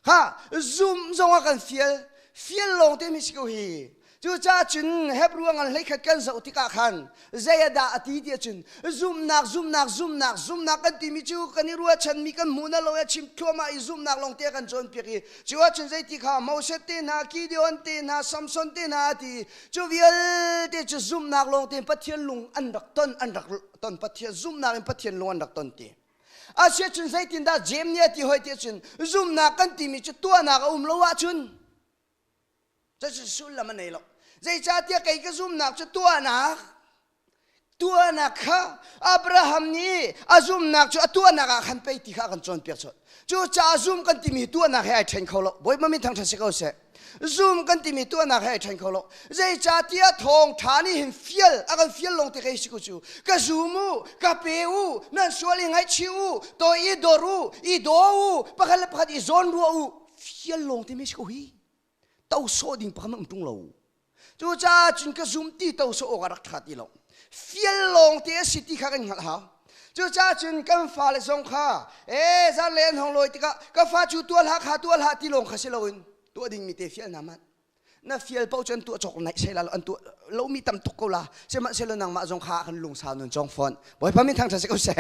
Kha zum zong ah kan fial. Fial lawng te mi si ko hi. Cucaah cun Hebrew ngan hleikhat kan zoh tikah khan zei ah dah a ti ti ahcun zumnak zumnak zumnak zumnak kan timi cu kan i ruahchanmi kan hmuh na lo i a chim thluahmah i zumnak lawng te kan cawnpiak i cu ahcun zeiti kha Moses te hna Gideon te hna Samson te hna a ti cu vialte cu zumnak lawng tein Pathian lung an rak ton an rak ton Pathian zumnak in Pathian lung an rak ton ti Asiahcun zeitindah Jeim nih a ti hoi ti ahcun zumhnak kan timi cu tuahnak a um lo ahcun cucu sullam a nei lo. Zeicahtiah kei ka zumhnak cu tuahnak tuahnak kha Abraham nih a zumhnak cu a tuahnak ah khan pei ti kha a kan cawnpiak colh. Cucaah zum kan timi tuahnak he ai ṭhen kho lo. Bawipa min thangṭhat si ko seh. Zum kan timi tuahnak he ai ṭhen kho lo. Zeicahtiah thawngṭha nih hin fial a kan fial lawng te kei si ko cu. Ka zum u, ka pe u, nan sual i ngaihchih u, toi i dor u, i daw u, pakhat le pakhat i zawn ruah u. Fial lawng te mi si ko hi. To sawh ding pakhat um ṭung lo. Cucaah cun ka zum ti to sawh awk a rak ṭha ti lo. Fial lawng te a si ti kha kan hngalh hau. Cucaah cun kan fale zong kha ee zan le an hong lawi tikah ka fa cu tuah hlah kha tuah hlah ti lawng kha si loin tuah dingmi te fial hna manh. Na fial paoh cu an tuah cawk naih sei la lo an tuah lomi tam tuk ko la sihmanhsehlaw nangmah zong kha kan lungsau nun cawng fawn. Bawipa min thangṭhat si ko seh.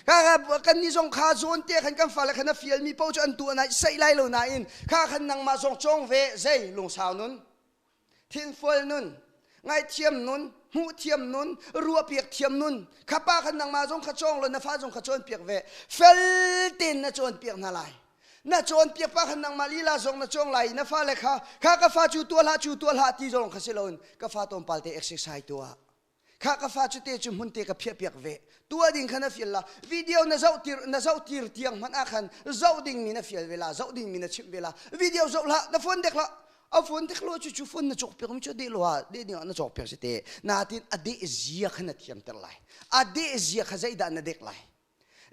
Kha kan nih zong kha zawn te khan kan fale khan na fialmi paoh cu an tuah naih sei lai lo nain kha khan nangmah zong cawng ve zei lungsau nun thinfual nun ngaihthiam nun. Hmuh thiam nun, ruah piak thiam nun. Kha pa khan nangmah zong kha cawng law na fa zong kha cawnpiak ve. Fel tein na cawnpiak hna lai. Na cawnpiak pa khan nangmah lila zong na cawng lai i na fale kha kha ka fa cu tuah hlah cu tuah hlah ti zong kha si loin ka fa tlawmpal te exercise tuah. Kha ka fa cu te cu hmun te ka phiah piak ve. Tuah ding kha na fial la. Video na zoh tir na zoh tir tiang hmanh ah khan zoh ding mi na fial ve la, zoh ding mi na chimh ve la. Video zoh hlah, na phone dek hlah. A phone dek lo cu cu phone na cawk piak mi cu deh lo ah deh ding ah na cawk piak si te. Natin a deh zia kha na thiam ter lai. A deh zia kha zeidah na dek lai.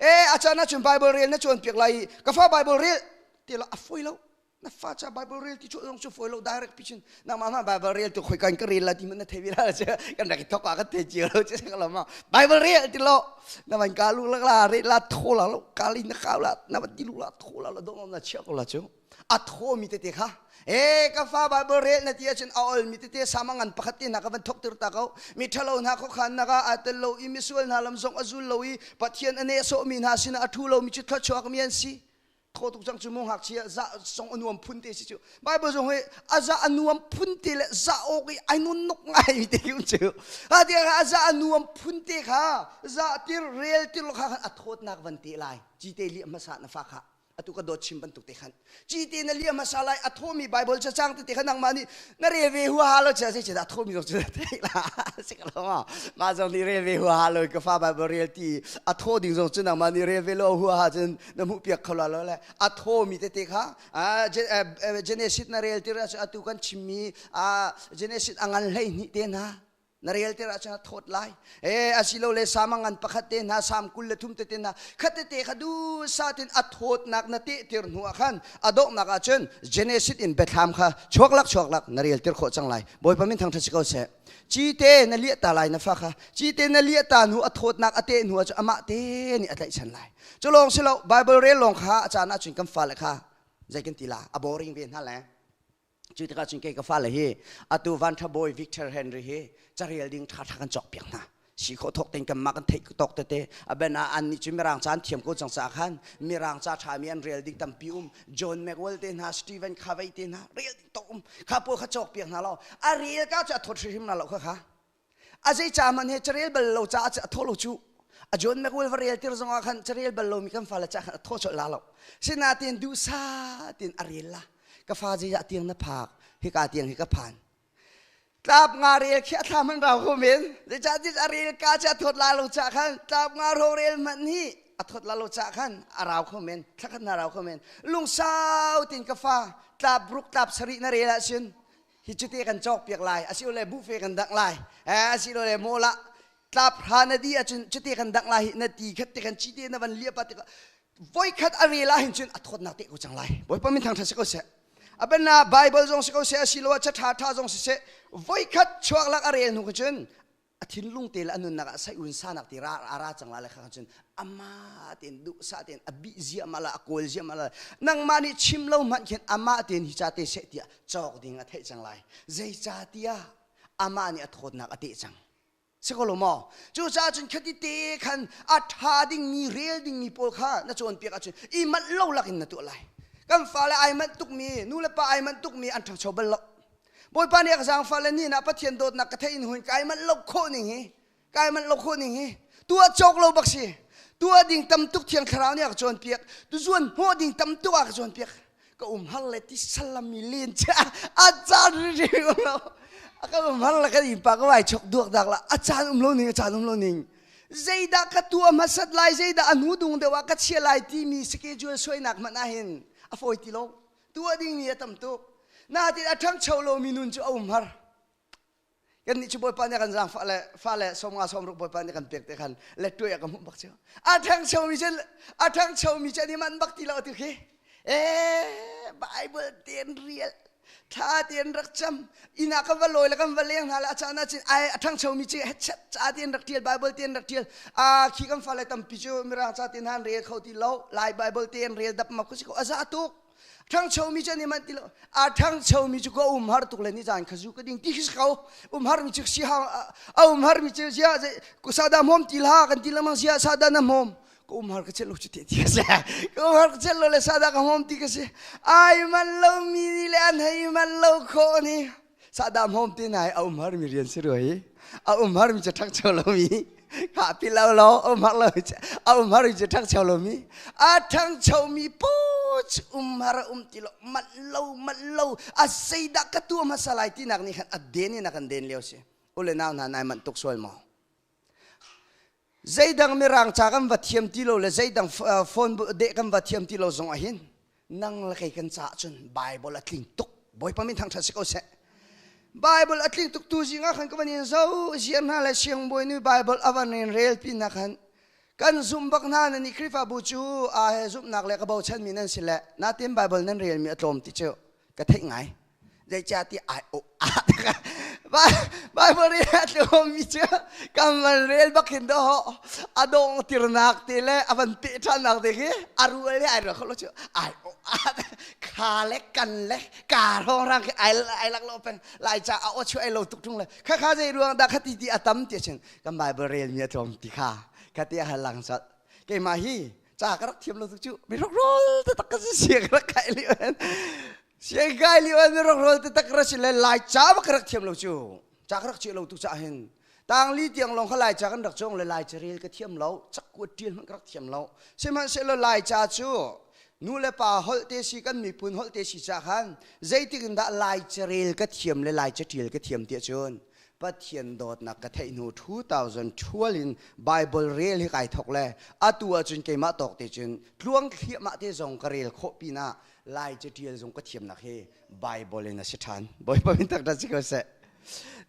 E a caan ahcun Bible rel na cawnpiak lai i ka fa Bible rel ti lo a fawi lo. Na fa ca Bible rel ti cu zong cu fawi lo direct pi cun nangmah ma Bible rel tu khoi kan ka rel la ti man na thei la che kan rak i thok ah kan thei cio lo che lo ma Bible rel ti lo na van ka lu la la rel la tho la lo ka li na ka la na van ti lu la tho la la dong na chia ko la chu a tho mi tete kha e ka fa Bible rel na ti ahcun a ol mi tete sama ngan pakhat te hna ka van thok tir ta ko mi thalo hna kho khan naka a tel lo i misual hna lam zong a zul lo i Pathian a neh sawh mi hna sinah a thu lo mi cu thluachuak mi an si tho tuk cang cu mu ngakchia za song a nuam phun te si cu Bible zong hi a za a nuam phun te le za awk i ai nun nuk ngai mi te um cu a ti a za a nuam phun te kha za tir rel tir lo kha khan a thawtnak van te lai cite li hmasa na fa kha atu ka dawt chim bantuk te khan cite na liam hmasa lai a thomi bible cacang tete khan nangmah nih na rel ve huaha lo chia zei a thomi zong cu theih la si ka lo ma mah zong nih rel ve huaha lo ka fa bible rel ti a tho ding zong cu nangmah nih rel ve lo huaha cun na hmuh piak kho la lo le a thomi tete kha Genesis na rel tir ahcun atu kan chimmi Genesis a ngan 12 te hna na rel tir ahcun a thawt lai e asilole sam a ngan pakhat te hna sam 23 tete hna khat tete kha du satin a thawtnak na teh tir hnu ah khan a donghnak ahcun Genesis in Biathlam kha chuak lak chuak lak na rel tir khawh cang lai Bawipa min thangṭhat si ko seh cite na liah ta lai na fa kha cite na liah ta hnu a thawtnak a teh hnu ah cun amah te nih a tlaihchan lai cu lawng si lo Bible rel lawng kha a caan ahcun kan fale kha zei kan ti la a boring ve hna le cu tikah cun kei ka fale hi atu vanṭha bawi Victor Henry hi carel ding ṭhaṭha kan cawk piak hna si khawh thawk tein kanmah kan theih tawk tete a ben ah an nih cu mirang ca an thiam ko cang caah khan mirang ca ṭhami an rel ding tampi um John Maxwell te hna Stephen Covey te hna rel ding tok um kha pawl kha cawk piak hna lo a rel ka cu a thawt hrimhrim na lo kha kha a zei ca man he carel bal lo caah a thaw lo cu a John Maxwell va rel tir zongah khan carel bal lomi kan fale ca khan a thaw colh la lo sinain duhsa tin a rel la ka fa zei ah tiang na phak hika tiang hi ka phan tlap nga rel khi a thla man rau ko men zeicahtiah a rel ka cu a thawt la lo ca khan tlap nga ro rel man hi a thawt la lo ca khan a rau kho men thlakhat na rau kho men lungsau tin ka fa tlap ruk tlap sarih na rel ahcun hi cute kan cawk piak lai asilole buffet kan dangh lai asilole mall ah tlap hra na di ahcun cute kan dangh lai hi na ti khat te kan chi te na van liap ah tikah voikhat a rel ah hin cun a thawtnak te ko cang lai bawipa min thangthat si ko seh abena bible zong si ko seh asiloah cha tha tha zong si seh voikhat chuak lak a rel hnu cun a thinlung te le a nunnak ah sai un sanak ti ra ara cang la le kha cun ama ten duh sa ten a bi zia ma la a kawl zia ma la nangmah nih chim lo hmanh khin ama ten hi cha te seh tiah cawk ding a theih cang lai zei cha tiah ama nih a thawtnak a teh cang si ko lo maw cucaah cun khati te khan a ṭha dingmi rel dingmi pawl kha na cawnpiak ahcun i manh lo lakin na tuah lai kan fale ai manh tukmi nu le pa ai manh tukmi an ṭhangcho bal lo Bawipa nih a ka zaangfah le ni na Pathian dawtnak ka theih in hun kai manh lo khawh ning hi kai manh lo khawh ning hi tuah cawk lo bak si tuah ding tam tuk thiang thlarau nih a ka cawnpiak tu zuan hnawh ding tam tuk a ka cawnpiak ka um har le ti salami len che a caan ri um lo ka um har le kan innpa ka vai chok duak dak la a caan um lo ning a caan um lo ning zeidah ka tuah hmasat lai zeidah a hnu dung deuh ah ka chia lai timi schedule suainak hmanh ah hin a fawi ti lo tuah dingmi a tam tuk natin a ṭhangcho lomi nun cu a um har kan nih cu bawipa nih kan zaang fa le fa le 50 60 bawipa nih kan pek te khan le tuai a ka hmuh bak cu a ṭhangcho mi cu a ṭhangcho mi cu an i manh bak ti lo tu khi e bible ten rial thla ten rak cam ina kan va lawi le kan va leng hna le a caan ah cun ai a ṭhangcho mi cu chat ca ten rak ṭial bible ten rak ṭial a khi kan fale tampi cu mirang ca ten han rel kho ti lo lai bible ten rel dap ma khu si ko a za tuk ṭhangcho mi cu an i manh ti lo a ṭhangcho mi cu ka um har tuk le ni zan kha zu ka ding ti khi si ko um har mi cu si ha a um har mi cu sia sada hmom ti la kan ti lengmang sia sada na hmom ka um har ka chelh lo cu te ti ka si ka um har ka chelh lo le sada ka hmom ti ka si ai man lo mi ni le an hei man lo khawh ni. Sahdah hmawm te nai a um har mi rian si rua hi. A um har mi cu ṭhangcho lo mi. Kha pi lo lo um har lo a um har mi cu ṭhangcho lo mi. A ṭhangcho mi puch um har a um ti lo manh lo manh lo a zeidah ka tuah hmasa lai ti nak nih khan a den in a kan den lio si. Ule nau hna nai manh tuk sual maw? Zeidang mirang ca kan va thiam ti lo le zeidang phone deh kan va thiam ti lo zong ah hin nang le kei kan caah cun Bible a tling tuk. Bawipa min thangṭhat si ko seh. Bible a tling tuk tu zing ah khan ka van in zo ziar hna le siangbawi nu Bible a van in rel pi na khan kan zumh bak hna nan i Khrihfabu cu a he zumhnak le ka bochan mi nan si le natin Bible nan rel mi a tlawm ti cu ka theih ngai. Zeicahtiah ai o a Bible rel a tlawmmi cu kan van rel bak hin dawh a dong tirnak te le a van peh ṭhannak te khi a rual le ai rual kho lo cu ai o a kha le kan le ka hrawng rang khi ai ai lak lo peng lai ca a o chu ai lo tuk ṭung le kha kha zei ruang dah kha ti ti a tam ti chin kan Bible rel mi a tlawm ti kha kha ti a hal lang sat keimah hi ca ka rak thiam lo tuk cu mi rokrol te tak ka si sia ka rak kai li Siangkai lio ah rawkral taktak ra si le Lai ca bak ka rak thiam lo cu. Ca ka rak chih lo tu cah hin. Tangli tiang lawng kha Lai ca kan rak cawng le Lai ca rel ka thiam lo. Cakkuat ṭial hmanh ka rak thiam lo. Sihmanhsehlaw Lai ca cu nu le pa holh te si kan miphun holh te si ca khan zeitik in dah Lai ca rel ka thiam le Lai ca ṭial ka thiam tiah cun Pathian dawtnak ka theih hnu 2012 in Bible rel hi kai thok le atu ahcun keimah tawk te cun tluang thliahmah te zong ka rel khawh pinah Lai catial zong ka thiamnak hi Bible in a si ṭhan. Bawipa min taktak si ko seh.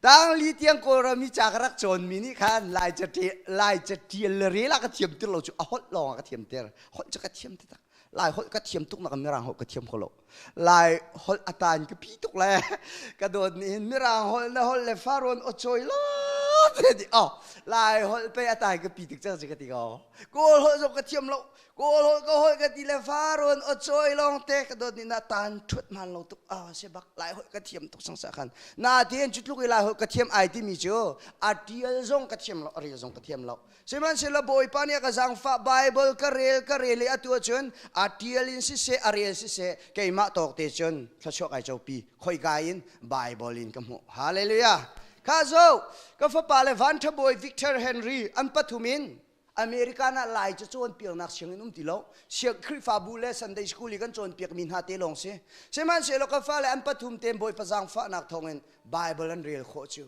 Tangli tiang Kawlram i ca ka rak cawnmi nih khan Lai catial Lai catial le rel ah ka thiam tir lo cu a holh lawng ah ka thiam ter. Holh cu ka thiam taktak. Lai holh ka thiam tuk nak Mirang holh ka thiam kho lo. Lai holh a tan ka pi tuk le ka dawt nih hin Mirang holh na holh le faron o choi lo te ti oh Lai holh pe a tan ka pi tuk cang si ka ti ko. Kawl holh zong ka thiam lo. Kawl holh ka holh ka ti le faron o choi long te ka dawt ni na tan thut man lo tuk a se bak lai holh ka thiam tuk sang sa khan na tien chu tluk i lai holh ka thiam ai ti mi cu a tial zong ka thiam lo a rel zong ka thiam lo sihmanhsehlaw bawipa nih a ka zaangfah bible ka rel ka rel i atu ahcun a tial in siseh a rel siseh keimah tawk te cun thluachuah kai copi khoika in bible in ka hmuh hallelujah kha zo ka fapa le van thabawi Victor Henry an pathum in American ah Lai cu cawnpiaknak sianginn um ti lo. Siang Khrihfabu le Sunday school i kan cawnpiakmi hna te lawng si. Sihmanhsehlaw ka fale an pathum tein Bawipa zaangfahnak thawngin Bible an rel khawh cu.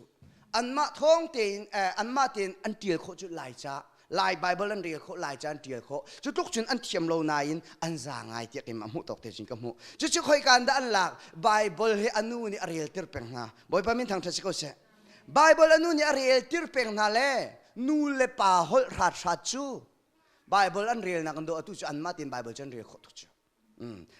Anmah thawng tein eh, anmah tein an tial khawh cu Lai ca. Lai Bible an rel khawh, Lai ca an tial khawh. Cu tluk cun an thiam lo nain an za ngai tiah keimah hmuh tawk te cun ka hmuh. Cucu khoika in dah an lak? Bible hi a nu nih a reltir peng hna. Bawipa min thangṭhat si ko seh. Bible a nu nih a reltir peng hna le nu le pa holh hrat hrat cu Bible an relnak an do atu cu anmah tein Bible cu an rel khawh tuk cu.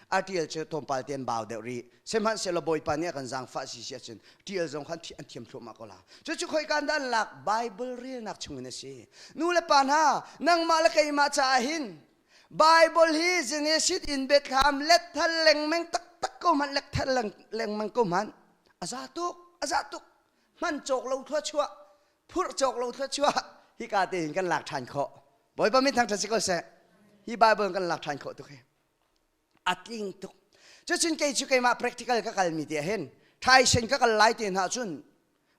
A tial cu tlawmpal tein bau deuh rih. Sihmanhsehlaw Bawipa nih a kan zaangfah si si ahcun tial zong khan an thiam thluahmah ko la. Cucu khoika dah an lak? Bible relnak chungin a si. Nu le pa hna, nangmah le keimah caah hin Bible hi Genesis in Bethlehem let thal lengmang taktak ko hmanh lek thal lengmang ko hmanh a za tuk a za tuk hman cawk lo thluachuah phurh cawk lo thluachuah hika te hin kan lak ṭhan khawh Bawipa min thangṭhat si ko seh hi Bible kan lak ṭhan khawh tuk hi a tling tuk cucun kei cu keimah practical ka kalmi te hin thaisen ka kal lai te hna cun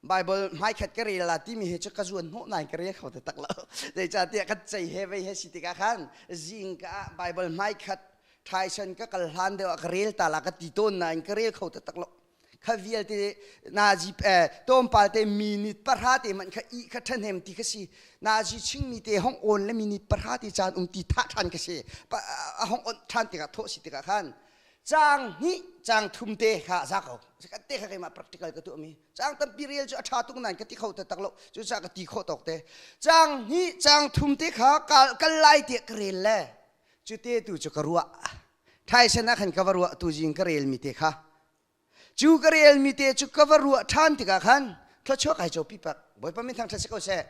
Bible hmaikhat ka rel la timi hi cu ka zuan hnawh nain ka rel kho taktak lo zeicahtiah kan cei he vei he si tikah khan zingka ah Bible hmaikhat thaisen ka kal hlan deuh ah ka rel ta la ka ti tawn nain ka rel kho taktak lo kha vialte nazi tlawmpal te minute pahra te hmanh kha i kha ṭhahnem ti kha si nazi chingmi te hong on le minute pahra te caan um ti thah ṭhan ka si a hong on ṭhan tikah thawh si tikah khan caang hnih caang thum te kha za ko kan te kha keimah practical ka tuahmi caang tampi rel cu a ṭha tuk nain ka ti kho taktak lo cucaah ka ti khawh tawk te caang hnih caang thum te kha kal lai tiah ka rel le cu te tu cu ka ruah thaisen ah khan ka va ruah tu zing ka relmi te kha Cu ka relmi te cu ka va ruah ṭhan tikah khan thluachuah kai co pipak Bawipa min thangṭhat si ko seh.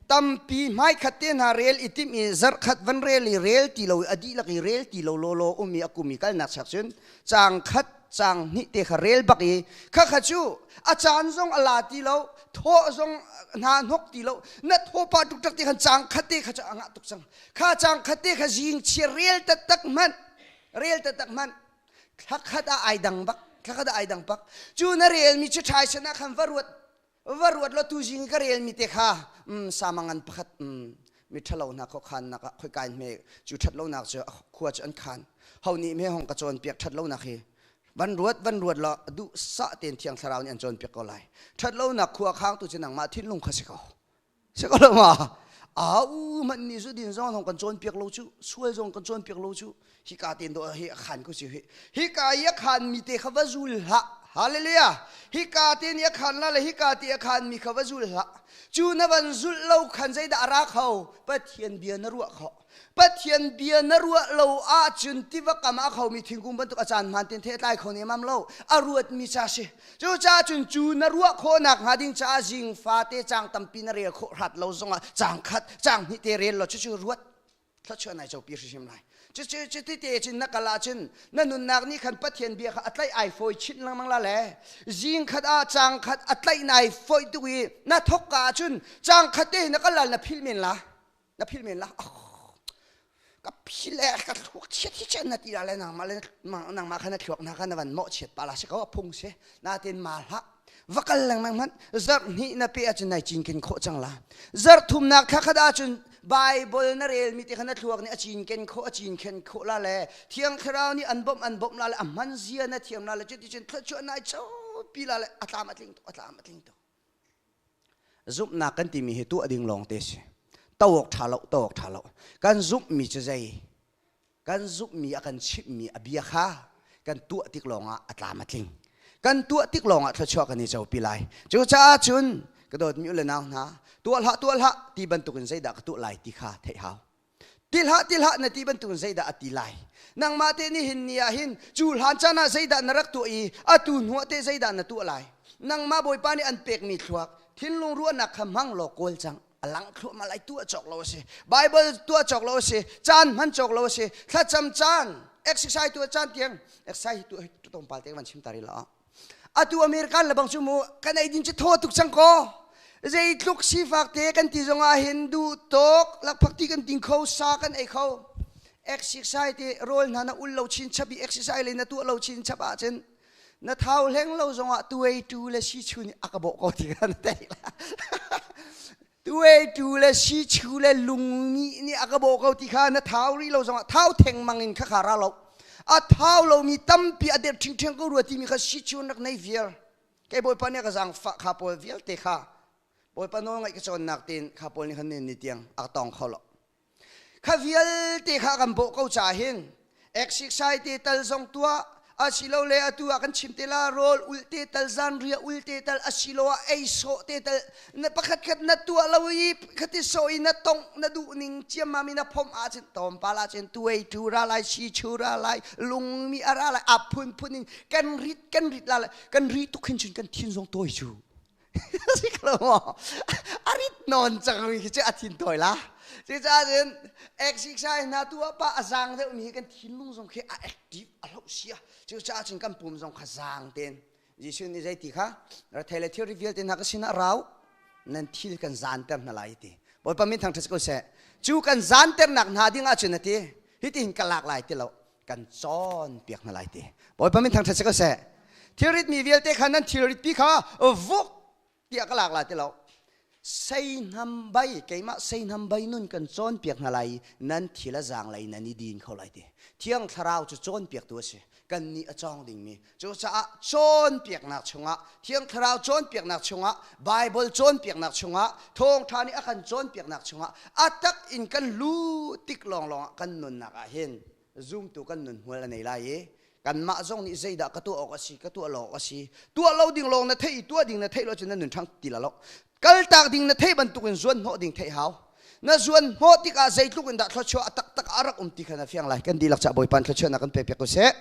Tampi hmaikhat te hna rel i timh i zarhkhat van rel i rel ti lo i a dihlak i rel ti lo lawlaw um i a kum i kalnak chak cun caang khat caang hnih te kha rel bak i khakha cu a caan zong a la ti lo thawh zong hna hnok ti lo na thaw pah tuk te khan caang khat te kha cu a ngah tuk cang kha caang khat te kha zing chia rel taktak hmanh rel taktak hmanh thla khat ah ai dang bak. Kha kha dah ai dang pak. Cu na relmi cu ṭhai san ah khan va ruat va ruat law tuzing ka relmi te kha samangan pakhat mi ṭhalo hna khuakhannak ah khoika in hme cu ṭhat lonak cu khua cu an khan ho nih hme hong ka cawnpiak ṭhat lonak hi van ruat van ruat law duhsah tein thiang thlarau nih an cawnpiak ko lai ṭhat lonak khua khangtu cu nangmah thinlung kha si ko si ko lo ma au man nih zu din zong hong kan cawnpiak lo cu sual zong kan cawnpiak lo cu hika ten do hi a khan ko si hi hika i a khan mi te kha va zul hlah hallelujah hika te nih a khan la le hika te a khan mi kha va zul hlah cu na van zulh lo khan zeidah a ra kho pathian bia na ruah kho Pathian bia na ruah lo ahcun tiva kam ah kho mi thingkung bantuk a caan hmaan ten the tlai kho ne mam lo a ruat mi cha si cu ca cun cu na ruah khawhnak hnga ding caah zing fate cang tampi na rel khawh hrat lo zongah cang khat cang hnih te rel lo cu cu ruat thluachuah nai copi hrimhrim lai cu cu ti te cun na kal ahcun na nunnak nih khan Pathian bia kha a tlaih ai fawi chin lengmang la le zing khat ah cang khat a tlaih nai fawi tuk i na thok ka ahcun cang khat te na kal lal na philh men la na philh men la ka phil e ka thluak chiat hi chen na ti la le nangmah le nangmah kha na thluak na kha na van mawh chiat pa la si ko a phung si natin ma hlah va kal lengmang hmanh zarh hnih na pe ahcun nai cinken khawh cang la zarh thumnak thla khat ahcun Bible na rel mi te kha na thluak nih a cinken khawh a cinken khawh la le Thiang Thlarau nih an bawmh an bawmh la le a hman zia na thiam la le cuti cun thluachuah nai pi la le a tlam a tling tuk a tlam a tling tuk Zumhnak kan timi hi tuah ding lawng te si. To awk ṭha lo, to awk ṭha lo. Kan zumhmi cu zei? Kan zumhmi a kan chimhmi a bia kha kan tuah tik lawngah a tlam a tling. Kan tuah tik lawngah thluachuah kan i copi lai. Cucaah cun ka dawtmi u le nau hna, tuah hlah tuah hlah ti bantukin zeidah ka tuah lai ti kha theih hau. Ti hlah ti hlah na ti bantukin zeidah a ti lai. Nangmah te nih hin ni ah hin cu hlan caan ah zeidah na rak tuah i atu hnuah te zeidah na tuah lai. Nangmah Bawipa nih an pekmi thluak thinlung ruahnak kha hmang law kawl cang. A lang thluahmah lai tuah cawk lo a si. Bible tuah cawk lo a si. Caan hman cawk lo a si. Thlacam caan, exercise tuah caan tiang exercise tuah tlawmpal te van chim ta rih la. Atu American le bang cu mu kan ei din cu thaw tuk cang ko. Zeitluk sifak te kan ti zong ah hin duh tawk lakphak ti kan ding kho sa kan ei kho. Exercise te rawl hna na ul lo chin chap i exercise le na tuah lo chin chap ahcun na thau hleng lo zong ah tuei tu le si chu nih a ka bawh ko ti kan theih la. Tuei tu le si chu le lung nih nih a ka bawh ko ti kha na thau rih lo zongah thau theng mang in kha kha ra lo. A thau lomi tampi a der ṭhingṭheng ko rua timi kha si chu rak nei vial. Kei Bawipa nih a ka zaangfah kha pawl vialte kha Bawipa nawl ngaih ka cawnnak tein kha pawl nih khan ni tiang a ka tawng kho lo. Kha vialte kha kan bawh ko caah hin exercise te tal zong tuah asilole atu ah kan chim te la rawl ul te tal zanriah ul te tal asiloah ei sawh te tal na pakhat khat na tuah lo i khati sawh i na tongh na duh ning ciammam i na phomh ahcun tawmpal ahcun tuai tu ra lai si chu ra lai lungmi a ra lai a phunphun in kan rit kan rit la kan ri tuk hin cun kan thin zong tawi cu si ko maw a rit nawn cang mi khi cu a thin tawi la cucaah cun exercise hna tu ah pa a zaang deuh mi hi kan thinlung zong khi a active a hloh sia cucaah cun kan pum zong kha zaang ten Jesuh nih zei ti kha rethei le thilri vialte hna ka sinah rau nan thil kan zaanter hna lai ti Bawipa min thangṭhat ko seh cu kan zaanternak hna ding ahcun a ti hitihin ka lak lai ti lo kan cawnpiak hna lai ti Bawipa min thangṭhat si ko seh thilrit mi vialte kha nan thilrit pi kha vuk tiah ka lak lai ti lo seihnam bai keimah seihnam bai nun kan cawnpiak hna lai nan thil a zaang lei nan i din kho lai ti thiang thlarau cu cawnpiaktu a si kan nih a cawng dingmi cucaah cawnpiaknak chungah thiang thlarau cawnpiaknak chungah Bible cawnpiaknak chungah thawngṭha nih a kan cawnpiaknak chungah a tak in kan lu tik lawnglawng ah kan nunnak ah hin zumtu kan nun hmual a nei lai i kanmah zong nih zeidah ka tuah awk a si ka tuah lo awk a si tuah lo ding lawng na theih i tuah ding na theih lo cun na nun ṭhang ti la lo kaltak ding na theih bantukin zuan hnawh ding theih hau na zuan hnawh tikah zeitluk in dah thluachuah a taktak a rak um ti kha na fiang lai kan dihlak cah Bawipa thluachuahnak kan pe piak ko seh.